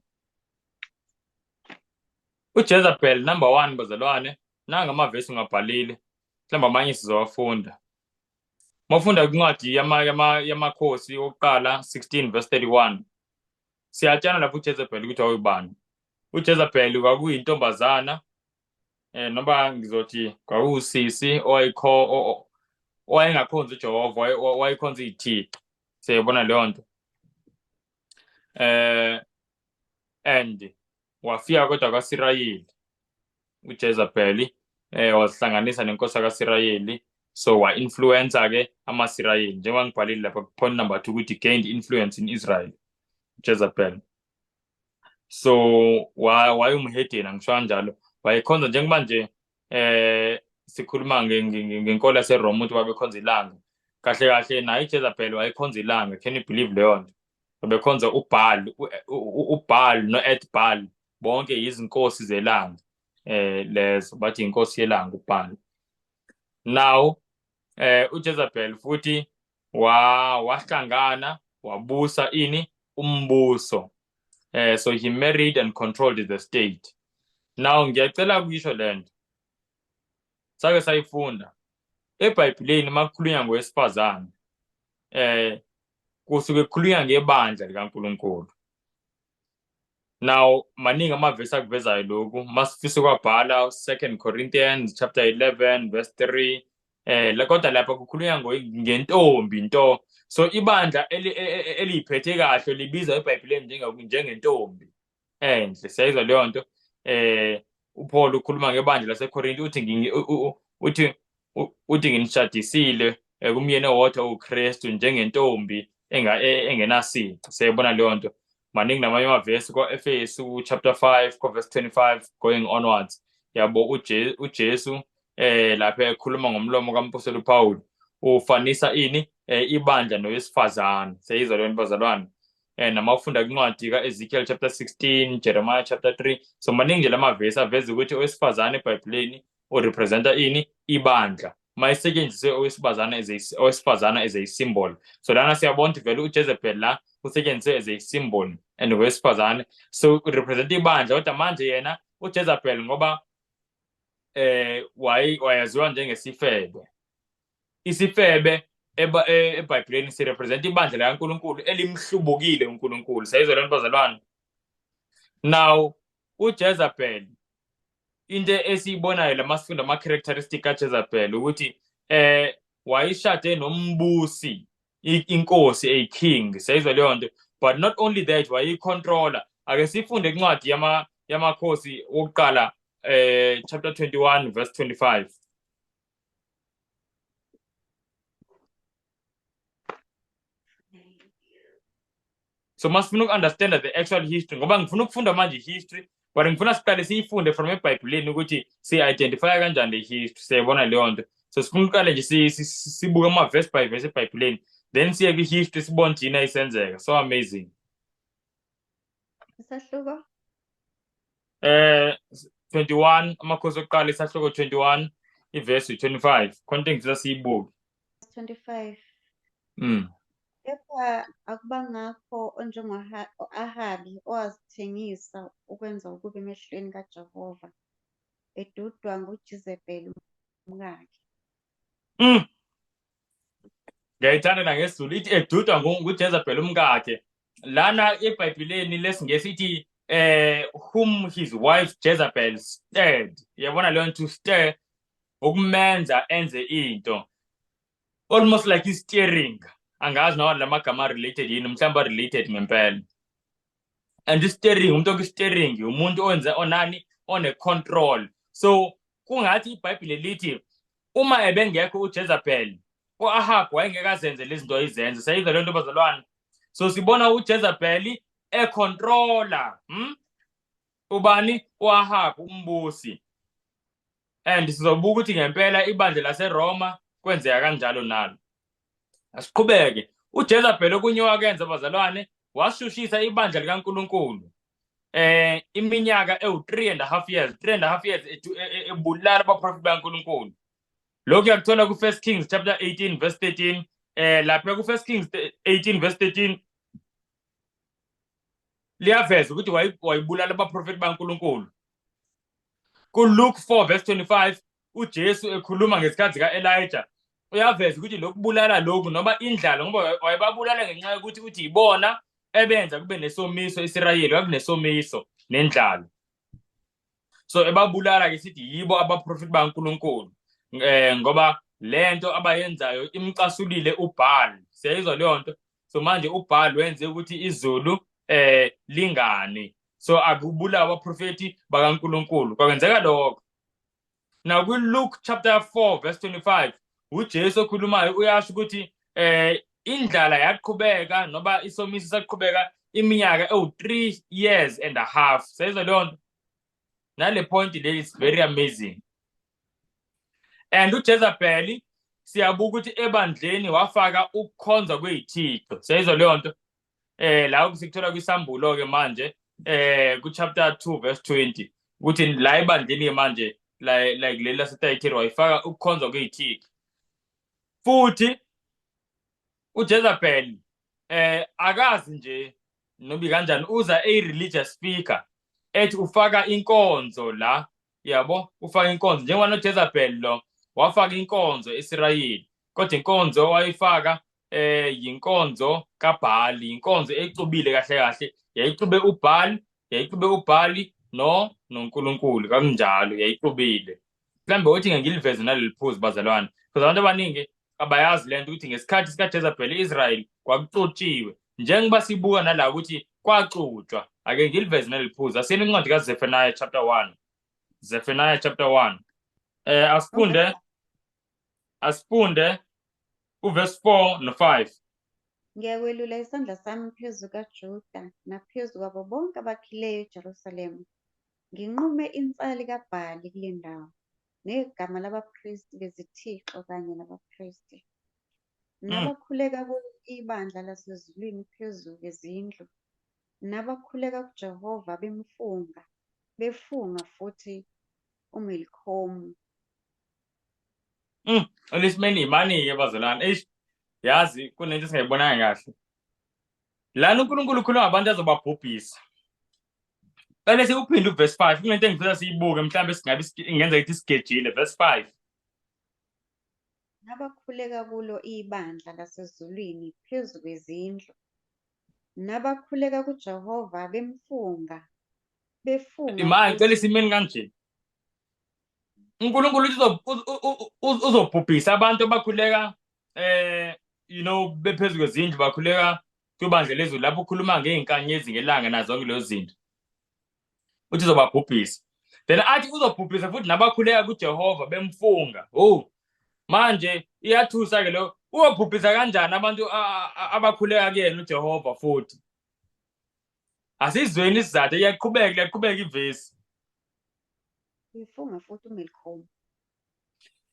UJezebel number 1 bazalwane, nanga amavesi ngabhalile, mhlawumbe amanye sizowafunda. Mawufunda kwincwadi yamakhosi okuqala 16 verse 31, siyatshana lapho uJezebel ukuthi wayubani. UJezebel kwakuyintombazana, noma ngizothi kwakuwusisi owayengakhonzi uJehova, wayekhonza izithixo. Siyayibona leyo nto. And wafika kodwa kwaSirayeli uJezebel, wazihlanganisa nenkosi kaSirayeli, so wa-influencer ke amaSirayeli, njengoba ngibhalile lapha point number 2 ukuthi gained influence in Israel Jezebel. So wayumhedeni, angisho kanjalo, wayekhonza njengoba nje sikhuluma ngenkolo yaseRoma ukuthi babekhonza ilanga. Kahle kahle naye uJezebel wayekhonza ilanga, can you believe leyo nto? Babekhonza uBaal, uBaal no-Ethbaal, bonke izinkosi zelanga, lezo bathi inkosi yelanga uBaal. Now uJezebel futhi wahlangana wabusa ini umbuso, so he married and controlled the state. Now ngiyacela ukuyisho lento, sake sayifunda eBhayibhelini makukhulunywa ngowesifazane, kusuke kukhulunywa ngebandla likaNkulunkulu. Now maningi amavesi akuvezayo lokhu, masifisa ukwabhala 2 Corinthians chapter 11 verse 3, kodwa lapha kukhulunywa ngentombi nto. So ibandla eliphethe kahle libizwa eBhayibhelini njengentombi enhle. Siyayizwa leyo nto. uPaul ukhuluma ngebandla laseKorinte, uthi nginishadisile kumyeni owodwa uKristu njengentombi engenasici. Siyayibona leyo nto. Maningi namanye amavesi kwa-Efesu chapter 5 ko verse 25 going onwards. Yabo uJesu lapha ekhuluma ngomlomo kaMpostoli uPaul ufanisa ini ibandla nowesifazane. Siyayizwa leyo nto bazalwane. Namafunda kwincwadi kaEzekiel chapter 16, Jeremiah chapter 3. So maningi nje lamavesi aveza ukuthi owesifazane eBhayibhelini urepresenta ini ibandla. Mayisetshenziswe owesifazane as a symbol. So lana siyabona ukuthi vele uJezebel la usetshenziswe as a symbol and owesifazane, so urepresent ibandla. Kodwa manje yena uJezebel ngoba wayaziwa njengesifebe, isifebe eBhayibhelini sirepresent ibandla likaNkulunkulu elimhlubukile uNkulunkulu. Siyayizwa lento bazalwane. Now uJezebel, into esiyibonayo lamasifunda ama characteristic kaJezebel ukuthi wayishade nombusi, inkosi, a king. Siyayizwa leyo nto. But not only that, wayeyicontroller. Ake sifunde incwadi yamakhosi wokuqala chapter 21 verse 25. So masifuna uku-understand the actual history, ngoba ngifuna ukufunda manje history, but ngifuna siqale siyifunde from eBhayibhelini ukuthi si-identify kanjani le history. Siyayibona leyo nto. So sifuna ukuqale nje sibuke ama verse by verse eBhayibhelini, then siye kwi-history sibone ukuthi yini ayisenzeka. So amazing. Isahluko? 21, amakhosi okuqala isahluko 21, ivesi 25. Khona into engifisa siyibuke. 25. Kepha akubangakho onjengo-Ahabi owazithengisa ukwenza okubi emehlweni kaJehova, edudwa nguJezebeli umkakhe. Ngiyayithanda nangesiZulu ithi edudwa nguJezebeli umkakhe. Lana eBhayibhelini lesiNgesi ithi whom his wife Jezebel stirred. Yabona leyo to stir, ukumenza enze into. Almost like steering. Angazi nawa lamagama related yini, mhlawumbe related ngempela. And i-steering, umuntu okwi-steering umuntu owenza onani, one-control. So kungathi iBhayibheli lithi uma ebengekho uJezebel, uAhab wayengeke azenze lezi zinto ayizenze. Siyayizwa le nto, bazalwane? So sibona uJezebel econtrola, Ubani? UAhab umbusi. And sizobuka ukuthi ngempela ibandla laseRoma kwenzeka kanjalo nalo. Asiqhubeke. UJezebel okunye wakenza, bazalwane, washushisa ibandla likaNkulunkulu iminyaka ewu 3 and a half years, 3 and a half years ebulala abaprofeti bakaNkulunkulu. Lokhu yakuthola ku First Kings chapter 18 verse 13. Lapha ku First Kings 18 verse 13 liyaveza ukuthi wayibulala abaprofeti bakaNkulunkulu. Ku Luke 4 verse 25, uJesu ekhuluma ngesikhathi kaElijah uyaveza ukuthi lokubulala lokhu noma indlala, ngoba wayebabulala ngenxa yokuthi uthi ibona ebenza kube nesomiso. ISirayeli kwakunesomiso nendlala, so ebabulala ke sithi yibo abaprofeti bakaNkulunkulu, ngoba lento abayenzayo imcasulile uBaal. Siyayizwa leyo nto? So manje uBaal wenze ukuthi izulu lingani, so akubulawa abaprofeti bakaNkulunkulu. Kwenzeka lokho. Now kwi-Luke chapter 4 verse 25, uJesu okhulumayo uyasho ukuthi indlala yaqhubeka noba isomiso saqhubeka iminyaka ewu 3 years and a half. Siyayizwa leyo nto? Nale point le is very amazing. And uJezebel siyabuka ukuthi ebandleni wafaka ukukhonza kwezithixo. Siyayizwa leyo nto? La sikuthola kwisambulo ke manje ku chapter 2 verse 20, ukuthi la ebandleni manje, like leli laseTayitiri, wayifaka ukukhonza kwezithixo. Futhi uJezebel akazi nje nobi kanjani, uza a religious figure ethi ufaka inkonzo la, yabo, ufaka inkonzo njengoba noJezebel lo wafaka inkonzo eIsrayeli, kodwa inkonzo wayifaka yinkonzo kaBhali, inkonzo ecubile kahle kahle, yayixube uBhali, yayixube uBhali noNkulunkulu kanjalo, yayixubile. Mhlambe uthi ngiliveze naleli phuzu, bazalwane, because abantu abaningi abayazi lento, ukuthi ngesikhathi sikaJezebel eIsrael kwakuxutshiwe, njengoba sibuka nala ukuthi kwaxutshwa. Ake ngiliveze naleli phuzu. Asiyeni incwadi kaZephaniah chapter 1, Zephaniah chapter 1. Asifunde uverse 4 no 5. Ngiyakwelula isandla sami phezu kaJuda naphezu kwabo bonke abakhileyo eJerusalema, nginqume insali kaBhali kule ndawo, negama labapristi bezithixo kanye nabapristi, nabakhuleka kulo ibandla lasezulwini phezu kwezindlu, nabakhuleka kuJehova bemfunga, befunga futhi uMilkomu. Olisimeni imani-ke, bazalwane. Eish, yazi kunento esingayibonanga kahle lana. UNkulunkulu ukhuluma ngabantu azobabhubhisa. Cele sikuphinde uverse 5, kunento engifisa siyibuke, mhlawumbe singabe ingenza ukuthi sigejile verse 5. Nabakhuleka kulo ibandla lasezulwini phezu kwezindlu, nabakhuleka kuJehova bemfunga, befunga Imani, cela futhi isimeni kanje. uNkulunkulu uthi uzobhubhisa abantu abakhuleka bephezu kwezindlu, bakhuleka kwibandla lezulu, lapho ukhuluma ngey'nkanyezi, ngelanga, nazo zonke lezo zinto, uthi uzobabhubhisa. Then athi uzobhubhisa futhi nabakhuleka kuJehova bemfunga. Oh, manje iyathusa ke lo. Uyobhubhisa kanjani abantu abakhuleka kuyena uJehova? Futhi asizweni isizathu. Iyaqhubeka, iyaqhubeka ivesi. Befunga futhi uMilkomu.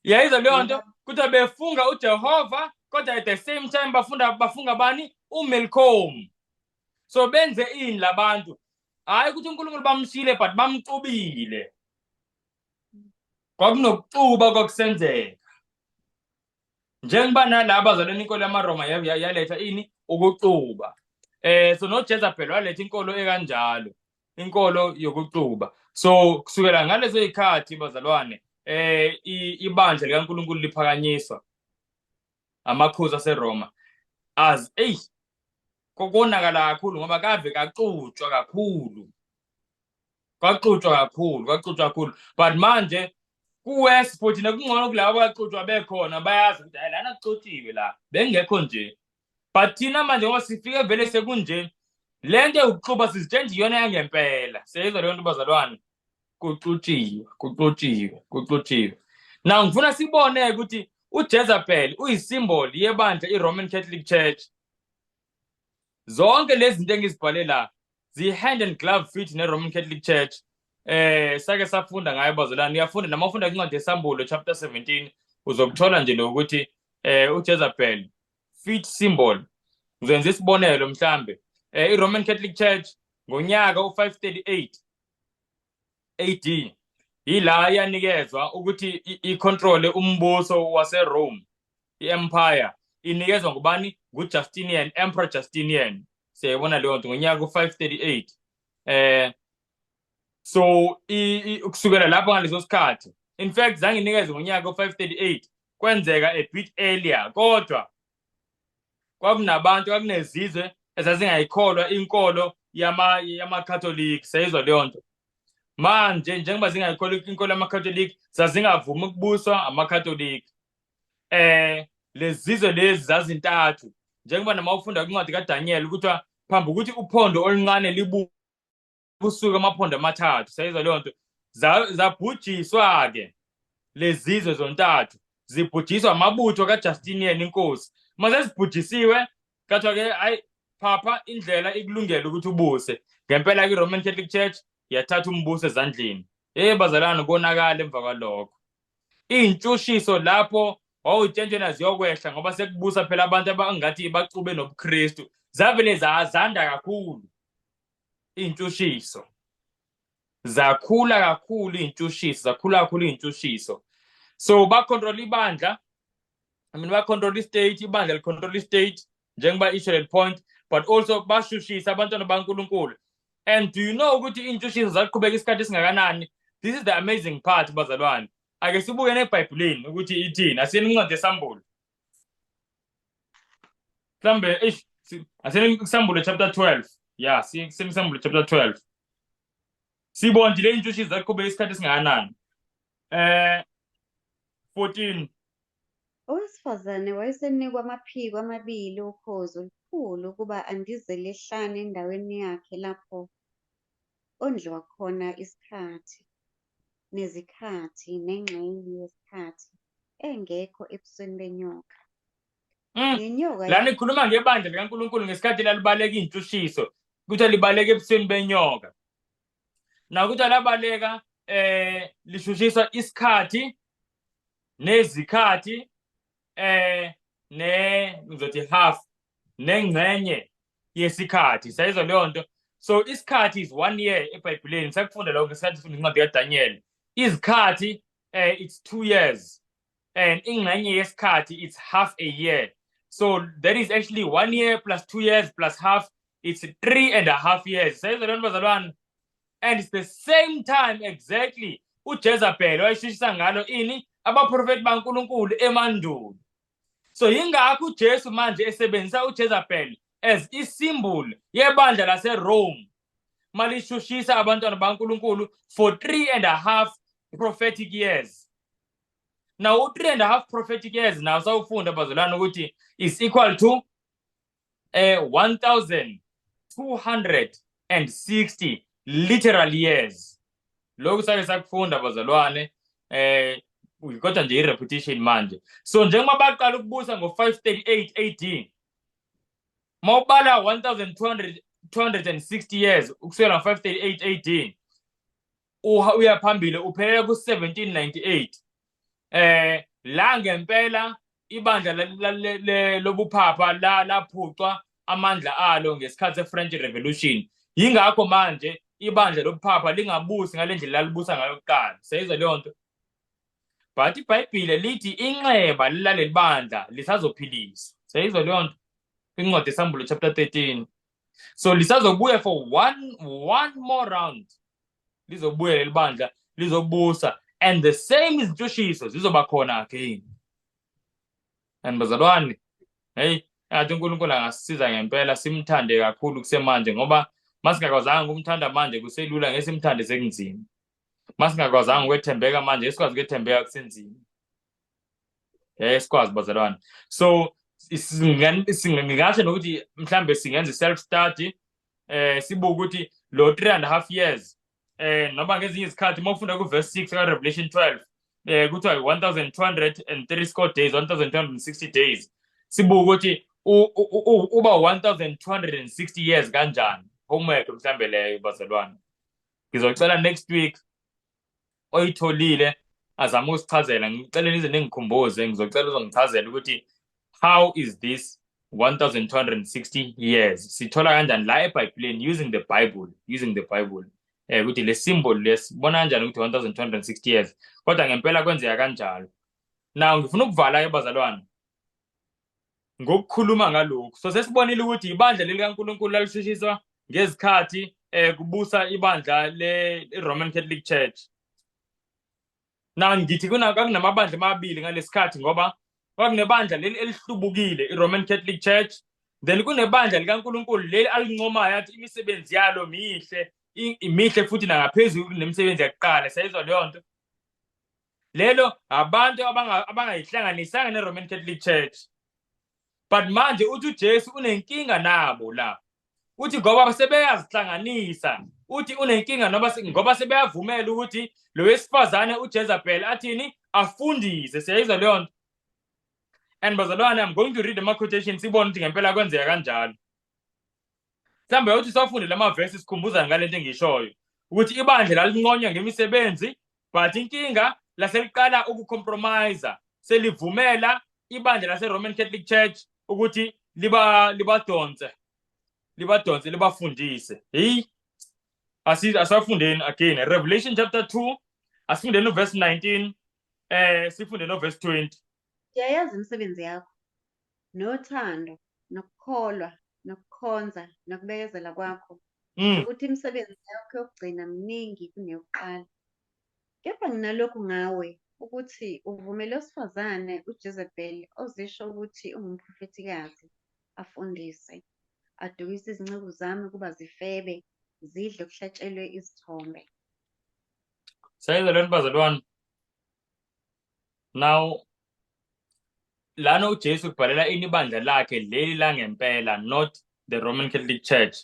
Yayizwa leyo nto? Naba- Kuthiwa befunga uJehova, kodwa at the same time bafunda, bafunga bani? UMilcom. So benze ini labantu? Hayi ukuthi uNkulunkulu bamshile, but bamcubile. Kwakunokucuba kwakusenzeka, njengoba nalaba zalena inkolo yamaRoma yaletha ini? Ukucuba. So noJezebel waletha inkolo ekanjalo, inkolo yokucuba. So kusukela ngalezo zikhathi, bazalwane, ibandla likaNkulunkulu liphakanyiswa amakhosi aseRoma as ey konakala kakhulu, ngoba kave kaxutshwa kakhulu, kwaxutshwa kakhulu, kwaxutshwa kakhulu. But manje kuwest futhi nekungcono kulabo abaxutshwa bekhona, bayazi ukuthi hayi, lana kuxutshiwe la, bengekho nje. But thina manje ngoba sifike vele sekunje. Le nto yokuxuba sizitshela nje iyona yangempela. Siyayizwa leyo nto, bazalwane? Kuxutshiwe, kuxutshiwe, kuxutshiwe. Now ngifuna sibone ukuthi uJezebel uyi-symbol yebandla i-Roman Catholic Church. Zonke lezi zinto engizibhale la zi-hand and glove fit ne-Roman Catholic Church. Sake safunda ngayo, bazalwane. Uyafunda noma ufunda incwadi yeSambulo chapter 17, uzokuthola nje lokuthi uJezebel fit symbol. Ngizoyenza isibonelo mhlambe. I-Roman Catholic Church ngonyaka u-538 AD ila yanikezwa ukuthi i-control umbuso waseRome, i-empire inikezwa ngubani? NguJustinian, Emperor Justinian. Siyayibona leyo nto ngonyaka u-538. So kusukela lapho ngaleso sikhathi, in fact zange inikezwe ngonyaka u-538, kwenzeka a bit earlier, kodwa kwakunabantu, kwakunezizwe ezazingayikholwa inkolo yamaKatholic. Siyayizwa leyo nto? Manje njengoba zingayikholwa inkolo yamaKatholic, zazingavumi ukubuswa amaKatholic. Lezizwe lezi zazintathu, njengoba noma ufunda kwincwadi kaDaniel kuthiwa phambi ukuthi uphondo oluncane libu kusuka amaphondo amathathu. Siyayizwa leyo nto? Zabhujiswa ke lezizwe zontathu, zibhujiswa amabutho kaJustinian inkosi. Mase zibhujisiwe, kathiwa ke, hayi phapha, indlela ikulungele ukuthi ubuse. Ngempela ke i-Roman Catholic Church yathatha umbuso ezandleni. Hey bazalwane, konakala emva kwalokho. Iy'ntshushiso lapho wawutshentshena ziyokwehla, ngoba sekubusa phela abantu abangathi baxube nobuKristu, zavele zanda kakhulu iy'ntshushiso, zakhula kakhulu iy'ntshushiso, zakhula kakhulu iy'ntshushiso. So ba-control ibandla, I mean, ba-control i-state, ibandla li-control i-state njengoba isho leli point, but also bashushisa abantwana baNkulunkulu. And do you know ukuthi iy'ntshushiso zaqhubeka isikhathi esingakanani? This is the amazing part, bazalwane. Ake sibuke neBhayibhelini ukuthi ithini. Asiyeni incwadi yeSambulo mhlambe. Eish, asiyeni kuSambulo chapter 12. Yeah, siyeni chapter 12, sibone nje le ntshushiso zaqhubeka isikhathi esingakanani. 14. Owesifazane wayesenikwa amaphiko amabili okhozi olukhulu ukuba andizele ehlane endaweni yakhe lapho ondliwa khona isikhathi, nezikhathi, nengxenye yesikhathi, engekho ebusweni benyoka. Nenyoka Lana ikhuluma ngebandla likaNkulunkulu ngesikhathi lalibaleka iy'ntshushiso, kuthiwa libaleka ebusweni benyoka. Nakuthiwa labaleka lishushiswa isikhathi, nezikhathi, ne ngizothi half, nengxenye yesikhathi. Sayizwa leyo nto? So isikhathi is one year eBhayibhelini. Sakufunda lokho ngesikhathi sifunda incwadi kaDaniel. Izikhathi it's 2 years and ingxenye yesikhathi, it's half a year. So that is actually one year plus 2 years plus half, it's 3.5 years. Sayizwa leyo nto, bazalwane? And it's the same time exactly uJezebel wayeshushisa ngalo ini abaprofeti baNkulunkulu emandulo. So yingakho uJesu manje esebenzisa uJezebel as i-symbol yebandla laseRome malishushisa abantwana baNkulunkulu for 3.5 prophetic years. Now u-3.5 prophetic years now sawufunda, bazalwane, ukuthi is equal to 1260 literal years. Lokhu sake sakufunda, bazalwane, kodwa nje i-repetition manje. So njengoba baqala ukubusa ngo-538 AD, mawubala 1200 260 years ukusukela ngo-538 AD uya phambili, uphelela ku-1798. La ngempela ibandla lobuphapha la laphucwa amandla alo ngesikhathi se-French Revolution. Yingakho manje ibandla lobuphapha lingabusi ngale ndlela lalibusa ngayo kuqala. Siyayizwa leyo nto? But iBhayibhile lithi inxeba laleli bandla lisazophiliswa. Siyayizwa leyo nto? Incwadi yeSambulo chapter 13. So lisazobuya for one more round, lizobuya leli bandla, lizobusa, and the same izintshutshiso zizoba khona again. And bazalwane, hey, athi uNkulunkulu angasisiza ngempela simthande kakhulu kusemanje, ngoba masingakwazanga ukumthanda manje kuselula, ngeke simthande sekunzima. Masingakwazanga ukwethembeka manje, esikwazi ukwethembeka kusenzima, ngeke sikwazi, bazalwane. So ngingasho nokuthi mhlambe singenza i-self study. Sibuka ukuthi lo 3.5 years, noma ngezinye izikhathi uma ufunda ku verse 6 ka Revelation 12, kuthiwa 1230 score days, 1260 days. Sibuka ukuthi uba 1260 years kanjani. Homework mhlambe leyo, bazalwane. Ngizocela next week oyitholile azame ukusichazela. Ngicela nize ningikhumbuze. Ngizocela uzongichazela ukuthi how is this 1260 years, sithola kanjani la eBhayibhelini, using the Bible, using the Bible, ukuthi le symbol lesi bona kanjani ukuthi 1260 years, kodwa ngempela kwenzeka kanjalo. Now ngifuna ukuvala ke, bazalwane, ngokukhuluma ngalokhu. So sesibonile ukuthi ibandla leli kaNkulunkulu lalishushiswa ngezikhathi kubusa ibandla le Roman Catholic Church. Now ngithi kuna kwakunamabandla amabili ngalesikhathi, ngoba kwakunebandla leli elihlubukile, iRoman Catholic Church, then kunebandla likaNkulunkulu leli alincomayo, athi imisebenzi yalo mihle, imihle futhi nangaphezulu kunemisebenzi yakuqala. Sayizwa leyo nto. Lelo abantu abangayihlanganisanga neRoman Catholic Church. But manje uthi uJesu unenkinga nabo la. Uthi ngoba sebeyazihlanganisa, uthi unenkinga noma ngoba sebeyavumela ukuthi lo wesifazane uJezebel athini? Afundise. Siyayizwa leyo nto. And bazalwane, I'm going to read ama quotations, sibone ukuthi ngempela kwenzeka kanjalo. Mhlawumbe uthi safunde lama verses, sikhumbuza ngalento engishoyo, ukuthi ibandla lalinconywa ngemisebenzi, but inkinga laseliqala ukucompromise, selivumela ibandla lase-Roman Catholic Church ukuthi liba libadonse libadonse libafundise. Hey, asafundeni again Revelation chapter 2. Asifundeni uverse 19, sifunde no verse 20. Ngiyayazi imisebenzi yakho, nothando, nokukholwa, nokukhonza, nokubekezela kwakho, nokuthi imisebenzi yakho yokugcina miningi kuneyokuqala. Kepha nginalokhu ngawe, ukuthi uvumele owesifazane uJezebeli ozisho ukuthi ungumprofethikazi afundise, adukise izinceku zami ukuba zifebe, zidle kuhlatshelwe izithombe. Sayizwa lento, bazalwane. Now lana uJesu kubhalela ini ibandla lakhe leli langempela, not the Roman Catholic Church,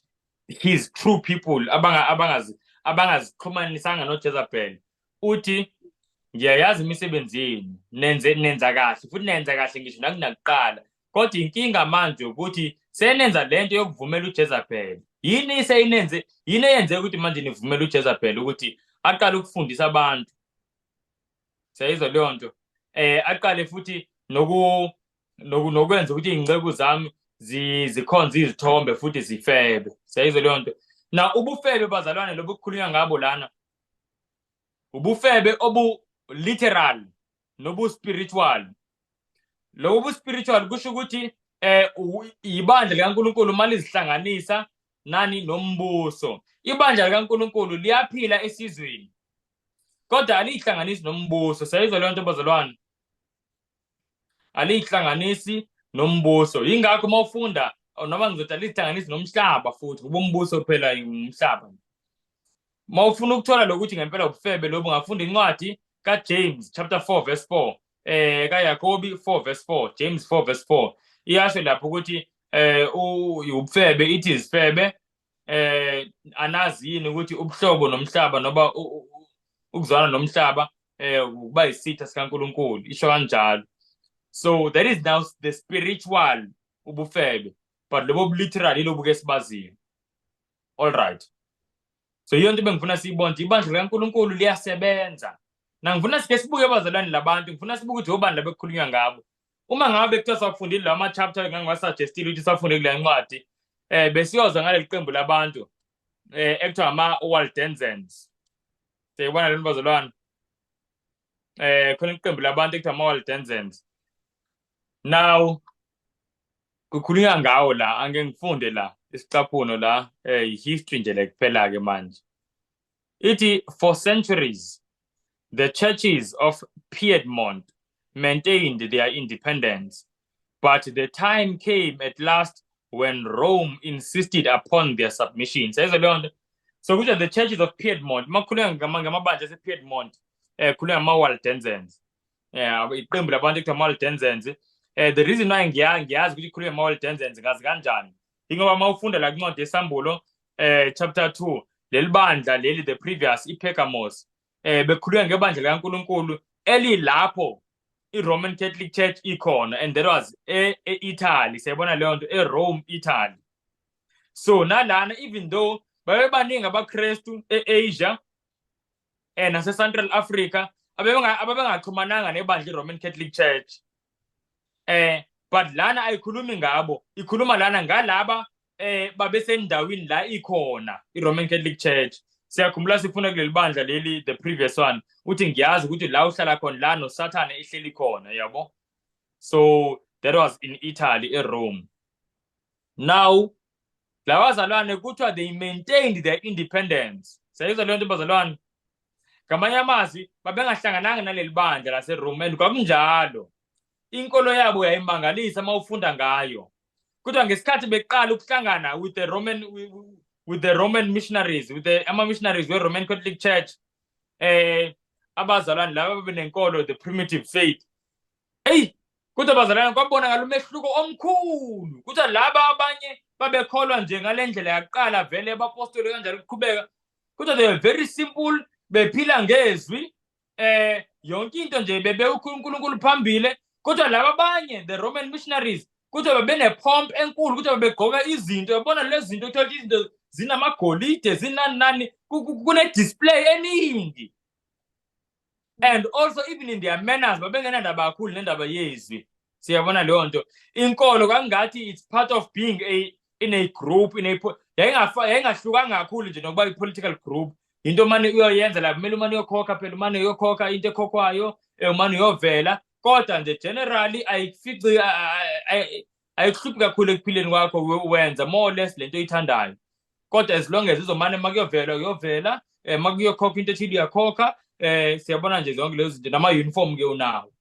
his true people abangazixhumanisanga noJezebel. Uthi, "Ngiyayazi imisebenzi yenu, nenza kahle futhi nenza kahle ngisho nakunakuqala, kodwa inkinga manje ukuthi senenza lento yokuvumela uJezebel." Yini seyinenze? Yini eyenze ukuthi manje nivumele uJezebel ukuthi aqale ukufundisa abantu? Siyayizwa leyo nto. Aqale futhi nokwenza ukuthi izinceku zami zikhonze izithombe futhi zifebe. Siyayizwa leyo nto. Na ubufebe, bazalwane, lobu kukhulunywa ngabo lana, ubufebe obu literal nobu spiritual. Lobu bu spiritual kusho ukuthi ibandla likaNkulunkulu uma lizihlanganisa nani? Nombuso. Ibandla likaNkulunkulu liyaphila esizweni, kodwa aliyihlanganisi nombuso. Siyayizwa leyo nto, bazalwane? Aliyihlanganisi nombuso. Yingakho uma ufunda, noma ngizothi aliyihlanganisi nomhlaba futhi, ngoba umbuso phela umhlaba. Uma ufuna ukuthola lokuthi ngempela ubufebe lobu, ungafunda incwadi kaJames chapter 4 verse 4, kaYakobi 4 verse 4, James 4 verse 4. Iyasho lapho ukuthi ubufebe. Ithi, "Izifebe, anazi yini ukuthi ubuhlobo nomhlaba noba ukuzwana nomhlaba ukuba isitha sikaNkulunkulu?" Isho kanjalo. So that is now the spiritual ubufebe, but lobo literal ilobu ke sibaziyo. All right, so yiyo nto bengifuna siyibone, ukuthi ibandla likaNkulunkulu liyasebenza. Na ngifuna sike sibuke, abazalwane, labantu. Ngifuna sibuke ukuthi obani labekukhulunywa ngabo. Uma ngabe kuthiwa sawufundile lawa ma-chapter engangiwasuggestile ukuthi safunde kule ncwadi, besiyozwa ngaleli qembu labantu ekuthiwa ama-Waldensens. Siyibona lento, bazalwane. Khona iqembu labantu ekuthiwa ama-Waldensens. Now kukhulunywa ngawo la. Angeke ngifunde la isicaphuno la, history nje le kuphela ke manje. Ithi, "For centuries the churches of Piedmont maintained their independence, but the time came at last when Rome insisted upon their submission." Sayizwa leyo nto. So kusho the churches of Piedmont, makukhulunywa ngamabandla ase-Piedmont, khulunywa ngama-Waldensens, iqembu labantu ekuthiwa ama-Waldensens. The reason why ngiyazi ukuthi ikhulunywa ngama-Waldensens, ngazi kanjani, ingoba uma ufunda la kuncwadi yeSambulo, Chapter 2, leli bandla leli, the previous, iPergamos, bekhulunywa ngebandla likaNkulunkulu elilapho iRoman Catholic Church ikhona, and that was e-Italy. Siyabona leyo nto eRome, Italy. So nalana, even though babebaningi abaKristu e-Asia nase Central Africa abebengaxhumananga nebandla iRoman Catholic Church, but lana ayikhulumi ngabo, ikhuluma lana ngalaba babesendaweni la ikhona iRoman Catholic Church. Siyakhumbula sifuna kuleli bandla leli, the previous one, uthi ngiyazi ukuthi la uhlala khona la noSathane ehleli khona, yabo. So that was in Italy, eRome. Now labazalwane kuthiwa they maintained their independence. Siyayizwa leyo nto, bazalwane? Ngamanye amazwi, babengahlangananga naleli bandla laseRome, and kwakunjalo, inkolo yabo yayimangalisa uma ufunda ngayo. Kodwa ngesikhathi beqala ukuhlangana with the Roman missionaries, with the ama-missionaries we-Roman Catholic Church, abazalwane laba babenenkolo, the primitive faith, eyi, kodwa bazalwane, kwabonakala umehluko omkhulu. Kodwa laba abanye babekholwa nje ngale ndlela yakuqala vele abapostoli kanjalo kuqhubeka, kodwa they were very simple, bephila ngezwi, yonke into nje bebeka uNkulunkulu phambili. Kodwa laba abanye, the Roman missionaries, kodwa babenepomp enkulu, kodwa babegqoka izinto, yabona lezi zinto, uthola izinto zinamagolide, zinani nani, kune-display eningi, and also even in their manners babengenandaba kakhulu nendaba yezwi. Siyabona leyo nto, inkolo kwangathi it's part of being a in a group, in a yayingahlukanga kakhulu nje nokuba i-political group. Into mane uyoyenza la, kumele umane uyokhokha phela, umane uyokhokha into ekhokhwayo, umane uyovela, kodwa nje generally ayikufici, ayikuhluphi kakhulu ekuphileni kwakho. Wenza more or less lento oyithandayo, kodwa as long as izomane makuyovela uyovela, makuyokhokha into ethile uyakhokha. Siyabona nje zonke lezo zinto, nama-uniform ke unawo.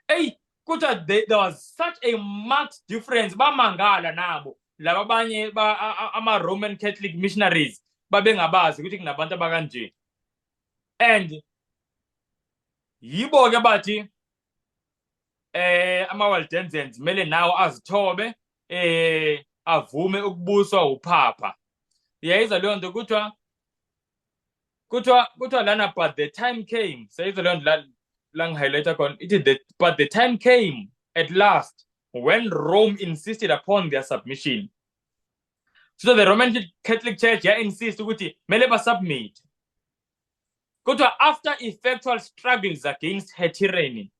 Eyi, kuthiwa there was such a marked difference, bamangala nabo laba abanye ama-Roman Catholic missionaries, babengabazi ukuthi kunabantu abakanje. And yibo ke bathi ama-Waldensians kumele nawo azithobe, avume ukubuswa uPhapha. Uyayizwa leyo nto? Kuthiwa lana, "But the time came." Seyizwa leyo nto la ngi-highlighta khona, ithi "But the time came at last when Rome insisted upon their submission." So the Roman Catholic Church ya-insist ukuthi kumele basubmit. Kuthiwa after effectual struggles against her tyranny,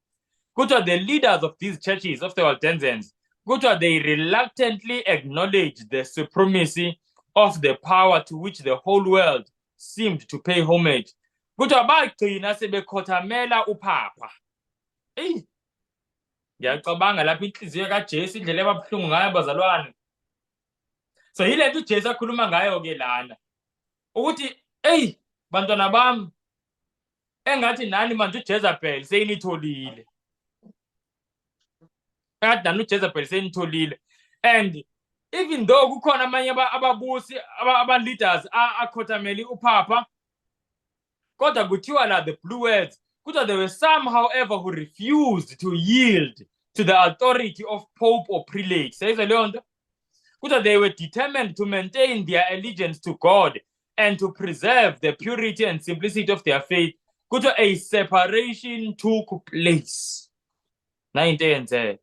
kuthiwa the leaders of these churches of the Waldensians, kuthiwa they reluctantly acknowledged the supremacy of the power to which the whole world seemed to pay homage. Kuthiwa bagcina sebekhothamela uPhapha. Eyi, ngiyacabanga lapho inhliziyo kaJesu indlela ebabuhlungu ngayo, bazalwane. So yile nto uJesu akhuluma ngayo-ke lana, ukuthi eyi, bantwana bami, engathi nani manje uJezebel seyinitholile, engathi nani uJezebel seyinitholile. And even though kukhona amanye ababusi, aba-leaders akhothamele uPhapha, kodwa kuthiwa la, the blue words, kuthiwa there were some, however, who refused to yield to the authority of pope or prelate. Seyizwa leyo nto? Kuthiwa they were determined to maintain their allegiance to God and to preserve the purity and simplicity of their faith. Kuthiwa a separation took place. Nayinto eyenzeka,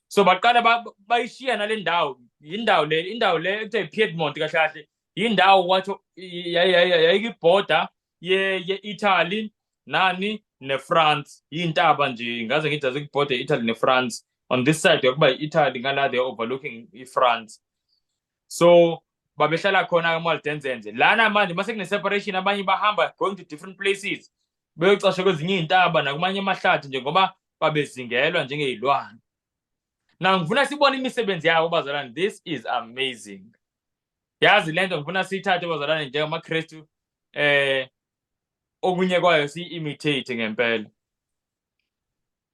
so baqala bayishiya nale ndawo, indawo le, indawo le ekuthiwa i-Piedmont. Kahle kahle indawo watsho yayikibhoda ye-Italy nani ne-France, iy'ntaba nje, ngaze ngithi azikubhoda ye-Italy ne-France. On this side yakuba i-Italy, ngala they overlooking i-France. So babehlala khona ama-Waldensians lana. Manje mase kune-separation, abanye bahamba, going to different places, beyocasha kwezinye iy'ntaba nakumanye amahlathi nje, ngoba babezingelwa njengey'lwane. Na ngifuna sibone imisebenzi yabo, bazalwane. This is amazing, yazi lento. Ngifuna siyithathe, bazalwane, njengamaKristu, okunye kwayo siyi-imitate ngempela.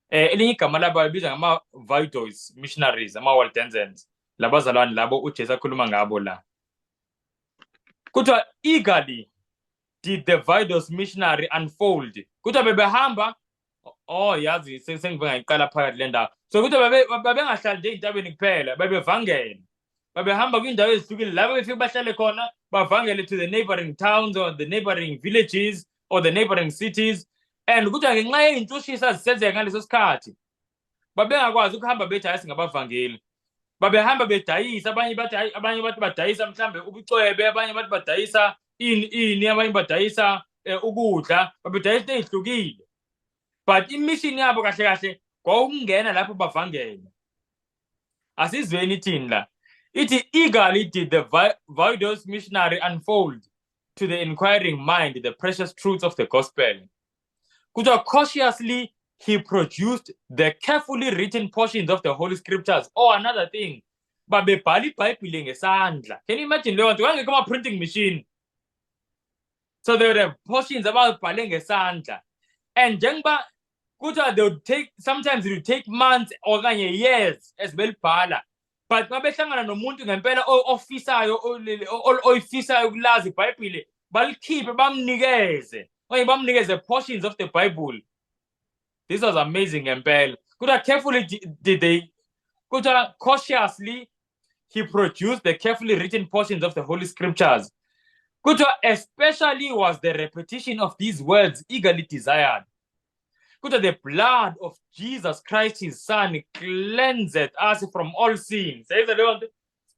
Elinye igama labo babiza ngama-Vaudois missionaries, ama-Waldensians, labazalwane labo uJesu akhuluma ngabo la. Kuthiwa eagerly did the Vaudois missionary unfold. Kuthiwa bebehamba, oh, yazi sengive ngayiqala phakathi le ndawo. So kuthiwa babengahlali nje ey'ntabeni kuphela, bebevangela. Babehamba kwindawo ezihlukile la befike bahlale khona, bavangele to the neighboring towns or the neighboring villages or the neighboring cities. And kuthiwa ngenxa yey'ntshushisa azisenzeka ngaleso sikhathi, babengakwazi ukuhamba bethi, "Hayi, singabavangeli." Babehamba bedayisa. Abanye bathi hayi, abanye bathi badayisa mhlambe ubucwebe, abanye bathi badayisa ini ini, abanye badayisa ukudla, babedayisa into ey'hlukile, but i-mission yabo kahle kahle kwawukungena lapho bavangele. Asizweni ithini la. Ithi, "Eagerly did the Vaudois missionary unfold to the inquiring mind the precious truths of the gospel." Kuthiwa cautiously he produced the carefully written portions of the Holy Scriptures. Oh, another thing, babebhala iBhayibhile ngesandla. Can you imagine leyo nto? Kwangekho ama-printing machine, so they would have portions ababhale ngesandla. And njengoba kuthiwa they would take, sometimes it would take months okanye years as belibhala, but uma behlangana nomuntu ngempela ofisayo, oyifisayo ukulazi iBhayibhile, balikhiphe bamnikeze, okanye bamnikeze portions of the Bible. This was amazing ngempela. Kuthiwa carefully did they, kuthiwa cautiously he produced the carefully written portions of the Holy Scriptures. Kuthiwa especially was the repetition of these words eagerly desired. Kuthiwa, "The blood of Jesus Christ his Son cleanseth us from all sins." Yayiza leyo nto.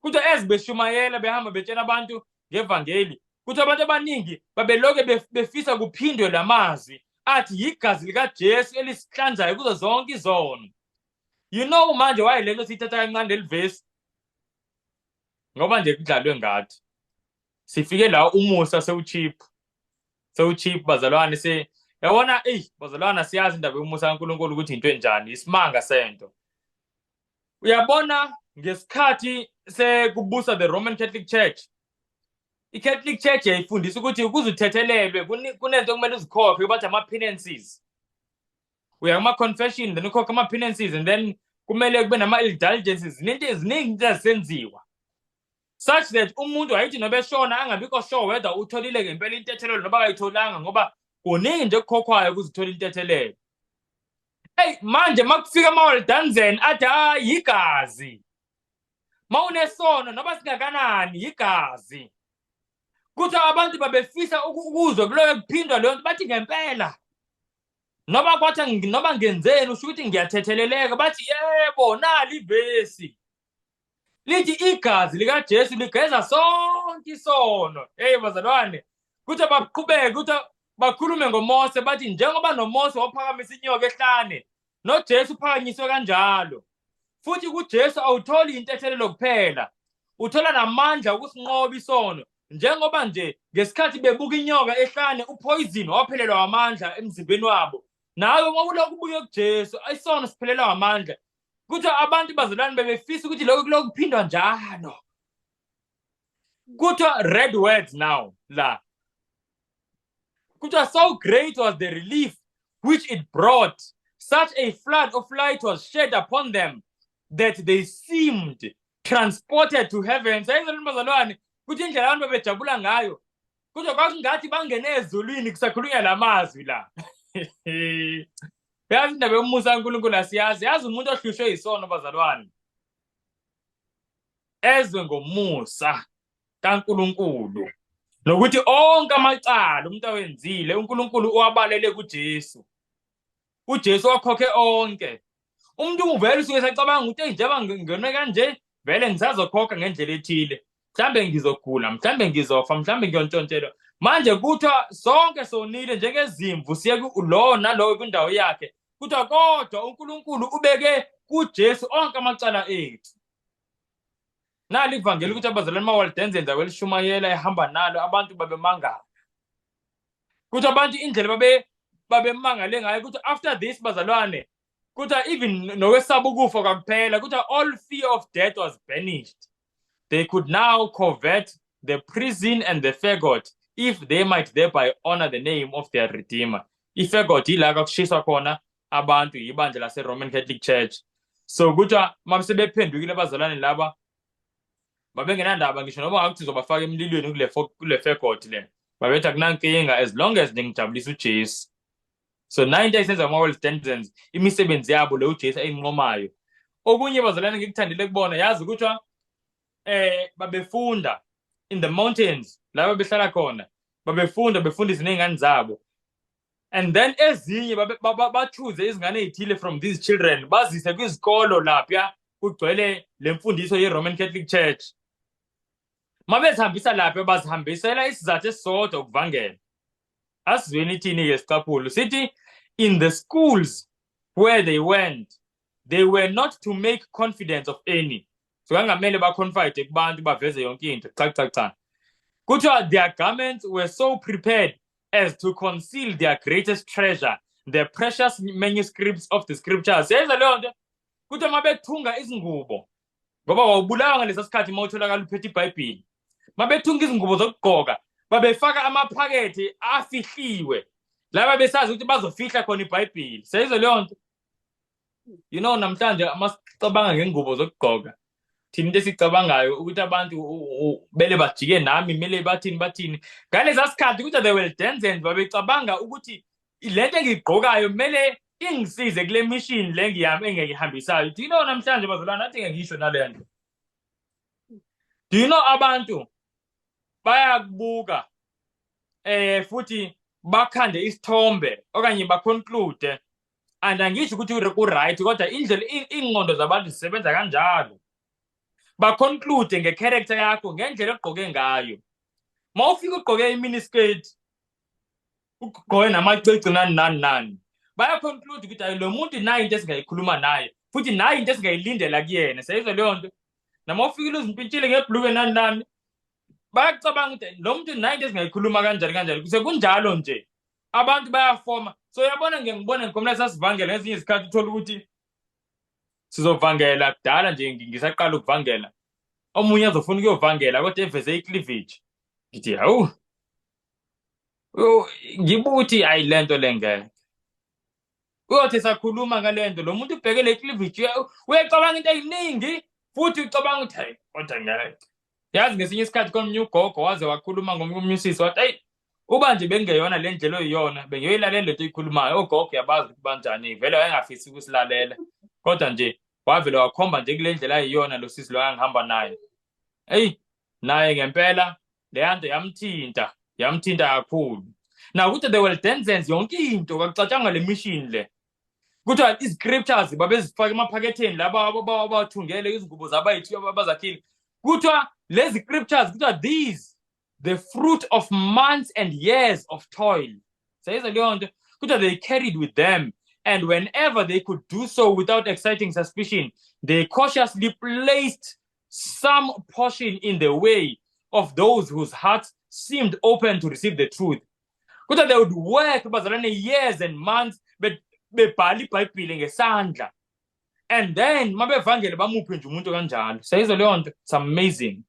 Kuthiwa ezibeshumayela, behamba betshela abantu ngevangeli, kuthiwa abantu abaningi babeloke befisa kuphindwe lamazwi athi yigazi likaJesu elisihlanzayo kuzo zonke izono. You know manje why lento siyithatha kancane leli vesi? Ngoba nje kudlalwe ngathi. Sifike la umusa sewu-cheap, sewu-cheap, bazalwane. Se yabona, eyi bazalwana, siyazi indaba yomusa kaNkulunkulu ukuthi into enjani, isimanga sento. Uyabona, ngesikhathi sekubusa the Roman Catholic Church, i-Catholic Church yayifundisa ukuthi ukuze uthethelelwe kunento okumele uzikhokhe, bathi ama-penances. Uya kuma-confession, then ukhokhe ama-penances, and then kumele kube nama-indulgences, zinento eziningi, into ezisenziwa such that umuntu wayethi noba eshona angabikho sure whether utholile ngempela intethelelo noba akayitholanga, ngoba kuningi nje okukhokhwayo ukuze uthole intethelelo. Eyi, manje makufika ama-Waldensian athi, "Hayi, yigazi. Ma unesono noba singakanani, yigazi." Kuthiwa abantu babefisa ukuzwa kuloyo kuphindwa leyo nto, bathi ngempela noba kwathi noba ngenzeni, usho ukuthi ngiyathetheleleka. Bathi yebo, nali ivesi lithi igazi likaJesu ligeza sonke isono. Hey bazalwane, kuthiwa baqhubeke, kuthiwa bakhulume ngoMose, bathi njengoba noMose waphakamisa inyoka ehlane, noJesu uphakanyiswe kanjalo. Futhi kuJesu awutholi intethelelo kuphela, uthola namandla okusinqoba isono. Njengoba nje ngesikhathi bebuka inyoka ehlane u-poison waphelelwa amandla emzimbeni wabo, nawe uma ulokhu ubuye kuJesu isono siphelelwa amandla. Kuthiwa abantu, bazalwane, bebefisa ukuthi lokhu kulokhu kuphindwa njalo. Kuthiwa red words now la. Kuthiwa so great was the relief which it brought, such a flood of light was shed upon them, that they seemed transported to heaven. Sayizona bazalwane, kuthi indlela abantu babejabula ngayo, kuthiwa kwakungathi bangene ezulwini kusakhulunywa lamazwi la. Yazi indaba yomusa kaNkulunkulu asiyazi. Yazi umuntu ohlushwe yisono, bazalwane, ezwe ngomusa kaNkulunkulu nokuthi onke amacala umuntu awenzile uNkulunkulu uwabalele kuJesu, uJesu wakhokhe onke, umuntu uvele usuke esacabanga ukuthi, "Eyi, njengoba ngenwe kanje, vele ngisazokhokha ngendlela ethile, mhlambe ngizogula, mhlambe ngizofa, mhlambe ngiyontshontshelwa." Manje kuthiwa sonke sonile njengezimvu, siye lo nalowo kwindawo yakhe. Kuthiwa kodwa uNkulunkulu ubeke kuJesu onke amacala ethu. Nali ivangeli ukuthi abazalwane maWaldensians awelishumayela ehamba nalo, abantu babemangala. Kuthi abantu indlela babemangale ngayo. Kuthi after this, bazalwane, kuthiwa even nokwesaba ukufa kwakuphela. Kuthiwa all fear of death was banished. They could now covet the prison and the fagot if they might thereby honor the name of their Redeemer. I-fagot yila kwakushiswa khona abantu yibandla lase-Roman Catholic Church. So kuthiwa uma sebephendukile abazalwane laba, babengenandaba ngisho noma ngakuthi uzobafaka emlilweni kule fagot le, babethi akunankinga as long as ningijabulisa uJesu. So nayo into ayisenza ama-Waldensians, imisebenzi yabo le uJesu ayinqomayo. Okunye bazalwane ngikuthandile kubona, yazi kuthiwa Babefunda in the mountains la babehlala khona, babefunda, befundisa ney'ngane zabo, and then ezinye ba-choose izingane ey'thile from these children, bazise kwizikolo lapha kugcwele le mfundiso ye-Roman Catholic Church. Mabezihambisa lapha, bazihambisela isizathu esisodwa, ukuvangela. Asizweni ithini-ke sicaphulo. Sithi, "In the schools where they went, they were not to make confidence of any." So kangamele ba-confide kubantu, baveze yonke into. Cha, cha, cha. Kuthiwa their garments were so prepared as to conceal their greatest treasure, the precious manuscripts of the scriptures. Yenza leyo nto. Kuthiwa uma bethunga izingubo, ngoba wawubulawa ngalesa sikhathi uma utholakala uphethe iBhayibheli, uma bethunga izingubo zokugqoka, babefaka amaphakethe afihliwe laba besazi ukuthi bazofihla khona iBhayibheli. Seyizwe leyo nto. Namhlanje masicabanga ngengubo zokugqoka, thina into esicabangayo ukuthi abantu bele bajike nami, kumele bathini, bathini. Ngalesa sikhathi ukuthi the Waldensians babecabanga ukuthi lento engiyigqokayo kumele ingisize kule mission le ngiyami engiyihambisayo. Do you know, namhlanje bazalwane, nathi ngeke ngisho nale nto. Do you know, abantu bayakubuka futhi bakhande isithombe okanye ba-conclude, and angisho ukuthi ku-right, kodwa indlela iy'ngqondo zabantu zisebenza kanjalo, ba-conclude nge-character yakho ngendlela ogqoke ngayo. Uma ufika ugqoke i-miniskirt, ugqoke namacici, nani nani nani, baya-conclude ukuthi hayi, lo muntu nayi into esingayikhuluma naye, futhi nayi into esingayilindela kuyena. Seyizwe leyo nto. Noma ufikile uzimpintshile ngebhulukwe, nani nani, bayacabanga ukuthi lo muntu nayi into esingayikhuluma, kanjani kanjani. Sekunjalo nje, abantu bayafoma. So uyabona, ngike ngibone ngikhomela sasivangela ngezinye izikhathi, uthola ukuthi sizovangela kudala nje, ngisaqala ukuvangela, omunye azofuna ukuyovangela kodwa eveze i-cleavage. Ngithi, hawu, ngibuthi hayi, lento le ngeke. Uyothi sakhuluma ngale nto, lo muntu ubheke le cleavage, uyacabanga into eyiningi, futhi ucabanga ukuthi hayi, kodwa ngeke. Yazi, ngesinye isikhathi komunye ugogo waze wakhuluma ngomunye usisi, wathi, "Eyi, uba nje bengeyona le ndlela oyiyona, bengiyoyilalela lento oyikhulumayo." Ogogo uyabazi ukuthi banjani vele. Wayengafisi ukusilalela, kodwa nje wavele wakhomba nje kule ndlela ayiyona lo sisi lo angihamba naye. Eyi, naye ngempela leya nto yamthinta, yamthinta kakhulu. Na ukuthi the Waldensians, yonke into kwakucatshangwa le mission le. Kuthiwa izi-scriptures babezifaka emaphaketheni laba abathungele izingubo zabo abayithiwa abazakhile. Kuthiwa lezi scriptures, kuthiwa these the fruit of months and years of toil. Sayizwa leyo nto. Kuthiwa they carried with them, and whenever they could do so without exciting suspicion, they cautiously placed some portion in the way of those whose hearts seemed open to receive the truth. Kuthiwa they would work, bazalwane, years and months, bebhala iBhayibhile ngesandla, and then mabevangele bamuphe nje umuntu kanjalo. Seyizwe leyo nto. It's amazing.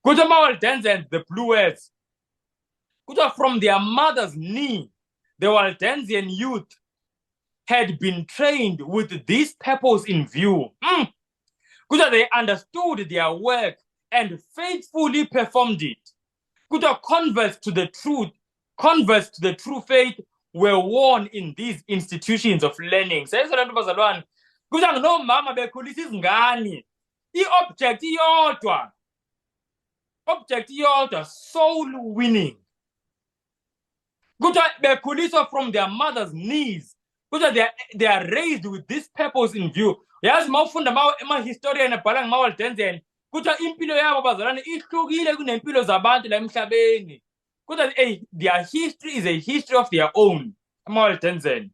Kuthiwa ama-Waldensians, the blue words, kuthiwa from their mother's knee the Waldensian youth had been trained with this purpose in view. Kuthiwa they understood their work and faithfully performed it. Kuthiwa converts to the truth, converts to the true faith were won in these institutions of learning. Seyizwe lento, bazalwane. Kuthiwa nomama bekhulisa izingane, i-object iyodwa, object iyodwa, soul winning. Kuthiwa bekhuliswa from their mother's knees. Kuthiwa they are raised with this purpose in view. Yazi, uma ufunda ama-historian abhala ngama-Waldensian, kuthiwa impilo yabo, bazalwane, ihlukile kunempilo zabantu la emhlabeni. Kuthiwa hey, their history is a history of their own. Ama-Waldensian,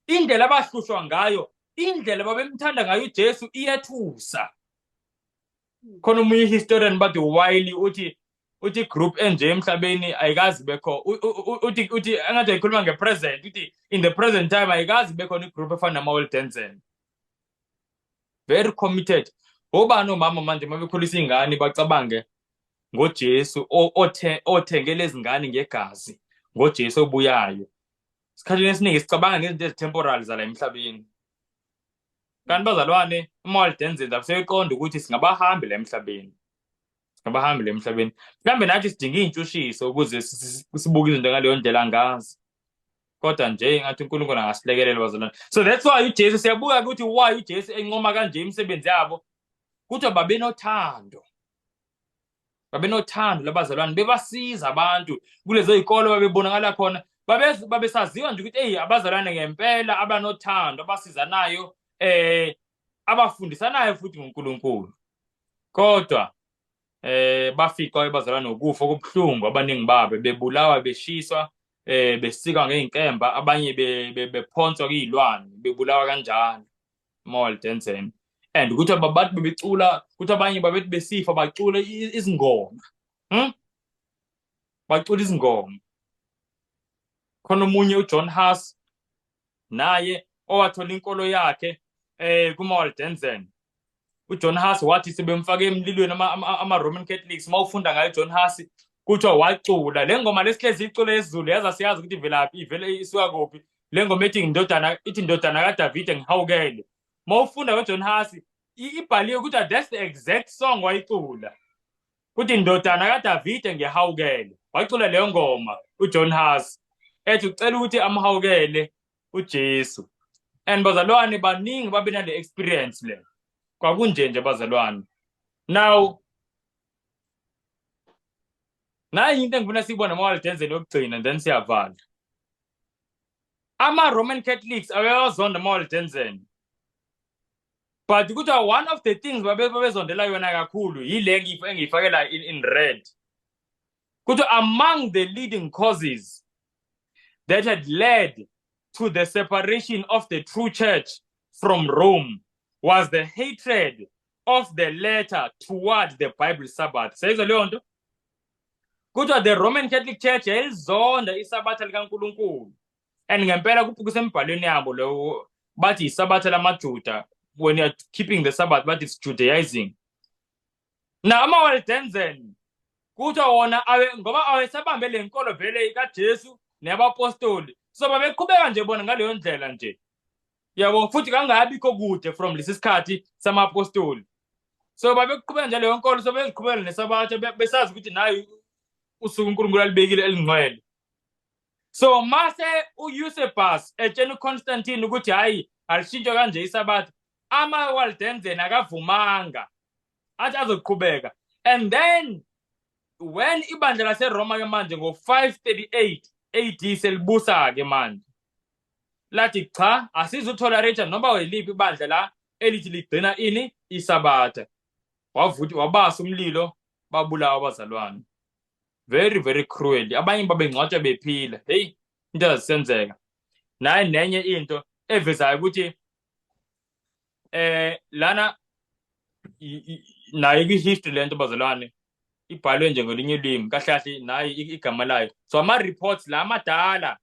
indlela abahlushwa ngayo, indlela babemthanda ngayo uJesu iyethusa. Khona omunye historian bathi Wiley, uthi group enje emhlabeni ayikazi bekho. Uthi engathi ayikhuluma nge-present, uthi in the present time ayikazi bekhona i-group efana nama-Waldensian, very committed. Obani omama manje uma bekhulisa iy'ngane bacabange ngoJesu othenge lezi ngane ngegazi, ngoJesu obuyayo? Esikhathini esiningi sicabanga ngezinto ezi-temporal zala emhlabeni, kanti bazalwane, ama-Waldensians asebeqonda ukuthi singabahambi la emhlabeni, singabahambi la emhlabeni. Mhlawumbe nathi sidinga iy'ntshushiso ukuze sibuke izinto ngaleyo ndlela, angazi, kodwa nje ngathi uNkulunkulu angasilekelela, bazalwane. So that's why uJesu, siyabuka ukuthi why uJesu encoma kanje imisebenzi yabo. Kuthiwa babenothando, babenothando labazalwane, bebasiza abantu kulezo zikolo babebonakala khona, babesaziwa nje ukuthi eyi, abazalwane ngempela abanothando, abasizanayo, abafundisanayo futhi ngoNkulunkulu. Kodwa baficwa abazalwane nokufa okubuhlungu, abaningi babo bebulawa, beshiswa, besikwa ngey'nkemba, abanye bephonswa kuy'lwane, bebulawa kanjalo amaWaldensen. And ukuthi abantu bebecula, ukuthi abanye babethi besifa bacula izingoma, Bacula izingoma. Khona omunye uJohn Huss naye owathola inkolo yakhe kuma-Waldensen. UJohn Huss wathi sebemfake emlilweni ama-Roman Catholics. Uma ufunda ngayo John Huss, kuthiwa wacula le ngoma lesihlezi icula esiZulu, yazi asiyazi ukuthi ivelaphi, ivele isuka kuphi le ngoma ethi indodana, ithi indodana kaDavide ngihawukele. Uma ufunda ngoJohn Huss, ibhaliwe ukuthi that's the exact song wayicula, kuthi indodana kaDavide ngihawukele. Wacula leyo ngoma uJohn Huss ethi ucela ukuthi amhawukele uJesu. And bazalwane, baningi babe nale experience le, kwakunje nje bazalwane. Now nayi into engifuna siyibone ama-Waldensen yokugcina, then siyavala. Ama-Roman Catholics awewazonda ama-Waldensen, but kuthiwa one of the things babezondela yona kakhulu yile engiyifakela in red. Kuthiwa among the leading causes that had led to the separation of the true church from Rome was the hatred of the latter toward the Bible Sabbath. Seyizwa leyo nto? Kuthiwa the Roman Catholic Church yayilizonda isabatha likaNkulunkulu. And ngempela kusembhalweni yabo lo, bathi isabatha lamaJuda. When you're keeping the Sabbath, but it's Judaizing. Na ama-Waldensen kuthiwa wona awe ngoba awesabambe le nkolo vele kaJesu nabapostoli, so babeqhubeka nje bona ngaleyo ndlela nje, yabo, futhi kangabikho kude from lesi sikhathi samapostoli. So babeqhubeka nje leyo nkolo, so beziqhubekela nesabatha, besazi ukuthi nayo usuku uNkulunkulu alibekile elingcwele. So mase uEusebius etshena uConstantine ukuthi hayi, alishintshwe kanje isabatha, ama-Waldensen akavumanga, athi azoqhubeka. And then when ibandla laseRoma ke manje ngo-538 AD selibusa ke manje, lathi cha, asizutolerate noma yiliphi ibandla la elithi ligcina ini, isabatha. Wavuthi wabasa umlilo, babulawa abazalwane very very cruelly, abanye babengcwatshwa bephila. Hey, into ezisenzeka naye. Nenye into evezayo ukuthi lana nayo kwi-history lento bazalwane ibhalwe nje ngelinye ulimi kahle kahle, nayo igama layo. So ama-reports la amadala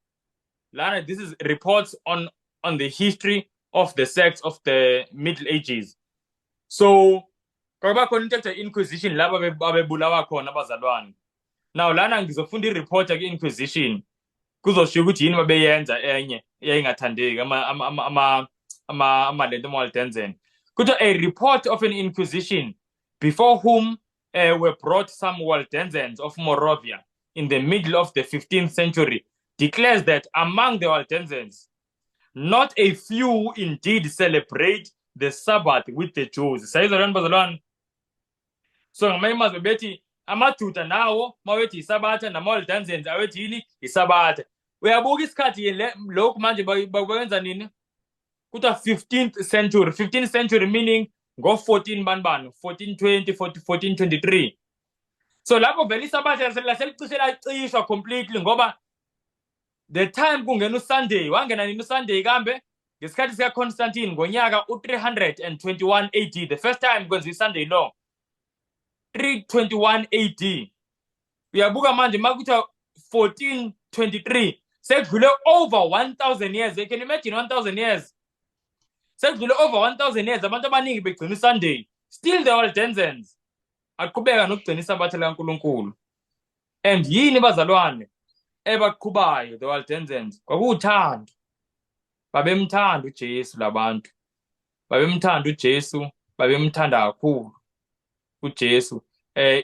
lana, this is reports on the history of the sects of the Middle Ages. So kwaba khona into ekuthiwa inquisition, laba babebulawa khona abazalwane. Now lana ngizofunda i-report ku-inquisition, kuzoshiwo ukuthi yini babeyenza enye eyayingathandeki ama lento ama-Waldensen. Kuthiwa a report of an inquisition before whom were brought some Waldensens of Moravia in the middle of the 15th century declares that among the Waldensens not a few indeed celebrate the Sabbath with the Jews. Sayizwa lona bazalwane? So ngamanye amazwi bethi amaJuda nawo mawethi isabatha, nama-Waldensens awethi yini, isabatha. Uyabuka isikhathi lokhu manje bakwenza nini? Kuthiwa 15th century, 15th century meaning ngo-14 bani bani, 1420, 1423. So lapho vele isabatha laselicishe lacishwa completely, ngoba the time kungena uSunday, wangena nini uSunday kambe? Ngesikhathi sikaConstantine ngonyaka u-321 AD, the first time kwenziwa iSunday law, 321 AD. Uyabuka manje uma kuthiwa 1423, sekudlule over 1000 years. Can you imagine 1000 years? Sekudlule over 1000 years abantu abaningi begcina uSunday. Still the Waldensens aqhubeka nokugcina isabatha likaNkulunkulu. And yini bazalwane ebaqhubayo the Waldensens? Kwakuwuthando. Babemthanda uJesu labantu, babemthanda uJesu, babemthanda kakhulu uJesu.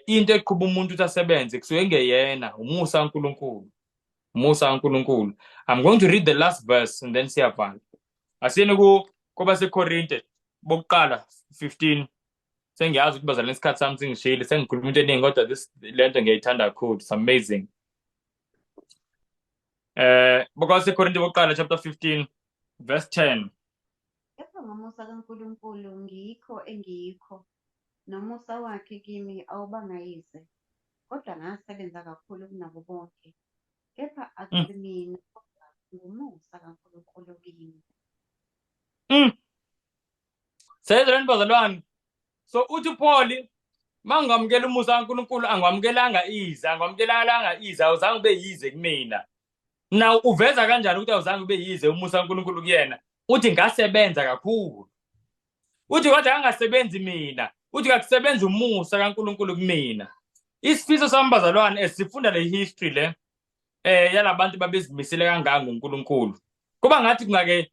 Into eqhuba umuntu ukuthi asebenze kusuke ngeyena, umusa kaNkulunkulu, umusa kaNkulunkulu. I'm going to read the last verse and then siyavala. Asiyeni ku kwabaseKorinte bokuqala 15. Sengiyazi ukuthi bazalwane isikhathi sami singishiyile, sengikhuluma into eningi, kodwa this lento ngiyayithanda kakhulu. It's amazing. BakwaseKorinte bokuqala chapter 15 verse 10. Kepha ngomusa kaNkulunkulu ngiyikho engiyikho, nomusa wakhe kimi awubanga yize, kodwa ngasebenza kakhulu kunabo bonke. Kepha akusimina, kodwa ngumusa kaNkulunkulu kimi. Sezweni bazalwane. So uthi uPaul, mangamukela umusa kaNkulunkulu, angiwamukelanga ize, angiwamukelanga ize, awuzange ube yize kumina. Now uveza kanjani ukuthi awuzange ube yize umusa kaNkulunkulu kuyena? Uthi ngasebenza kakhulu. Uthi kodwa angasebenzi mina, uthi kakusebenza umusa kaNkulunkulu kumina. Isifiso sami bazalwane, esifunda le history le yalabantu babezimisele kangaka ngoNkulunkulu, kuba ngathi kungake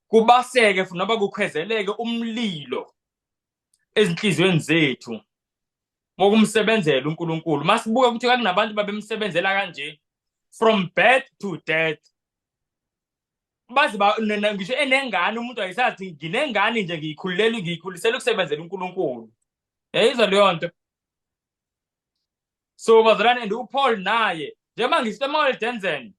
kubaseke futhi noma kukhwezeleke umlilo ezinhliziyweni zethu ngokumsebenzela uNkulunkulu. Masibuka ukuthi kwakunabantu babemsebenzela kanje from birth to death, baze ngisho enengane umuntu ayisathi nginengane nje ngiyikhululela, ngiyikhulisela ukusebenzela uNkulunkulu. Yayizwa leyo nto. So bazalwane, and uPaul naye, njengoba ngisho ama-Waldensen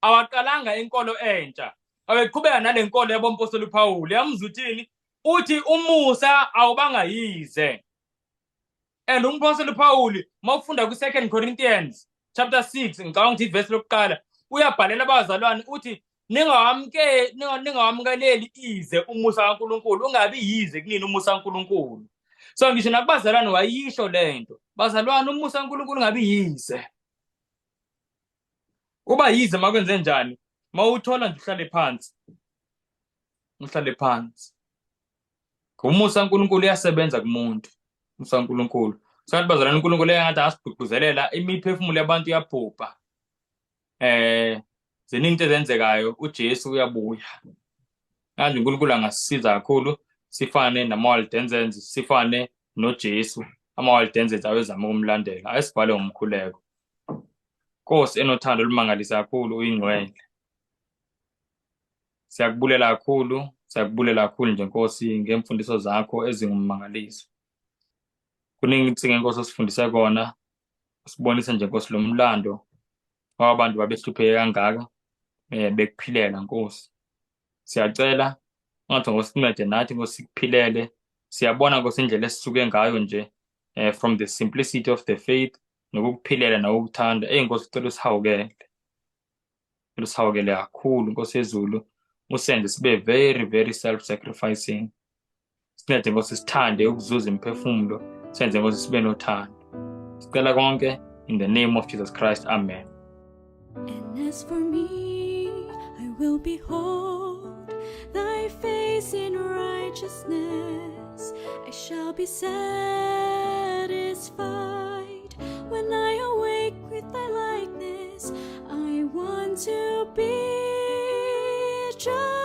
awaqalanga inkolo entsha, aweqhubeka nale nkolo yabompostoli uPaul. Yamuzwa uthini? Uthi umusa awubanga yize. And umpostoli uPaul, mawufunda ku-2 Corinthians chapter 6, ngicabanga ukuthi ivesi lokuqala, uyabhalela abazalwane uthi ningawamukeleli ize umusa kaNkulunkulu, ungabi yize kunini umusa kaNkulunkulu. So ngisho nakubazalwane wayisho lento, bazalwane, umusa kaNkulunkulu ungabi yize. Uba yize makwenze njani? Mawuthola nje uhlale phansi, uhlale phansi. Umusa kaNkulunkulu uyasebenza kumuntu, umusa kaNkulunkulu. Sathi bazalwane, uNkulunkulu engathi asigqugquzelela, imiphefumulo yabantu iyabhubha. Ziningi into ezenzekayo, uJesu uyabuya. Manje uNkulunkulu angasisiza kakhulu sifane nama-Waldensens, sifane noJesu. Ama-Waldensens awezama ukumlandela. Ayisibhale ngomkhuleko. Nkosi enothando olumangalisa kakhulu, uyingcwele. Siyakubulela kakhulu, siyakubulela kakhulu nje Nkosi ngemfundiso zakho ezingummangaliso. Kuningi insinga Nkosi osifundise kona, usibonise nje Nkosi lo mlando wabantu babehlupheke kangaka bekuphilela Nkosi. Siyacela ngathi ngosincede nathi Nkosi sikuphilele. Siyabona Nkosi indlela esisuke ngayo nje from the simplicity of the faith nokukuphilela nokukuthanda. Ey Nkosi, sicela usihawukele. Usihawukele kakhulu Nkosi yezulu, usenze sibe very very self-sacrificing. Sincede Nkosi sithande ukuzuza imiphefumulo, senze Nkosi sibe nothando. Sicela konke in the name of Jesus Christ. Amen. And as for me, I will behold thy face in righteousness. I shall be satisfied when I awake with thy likeness. I want to be just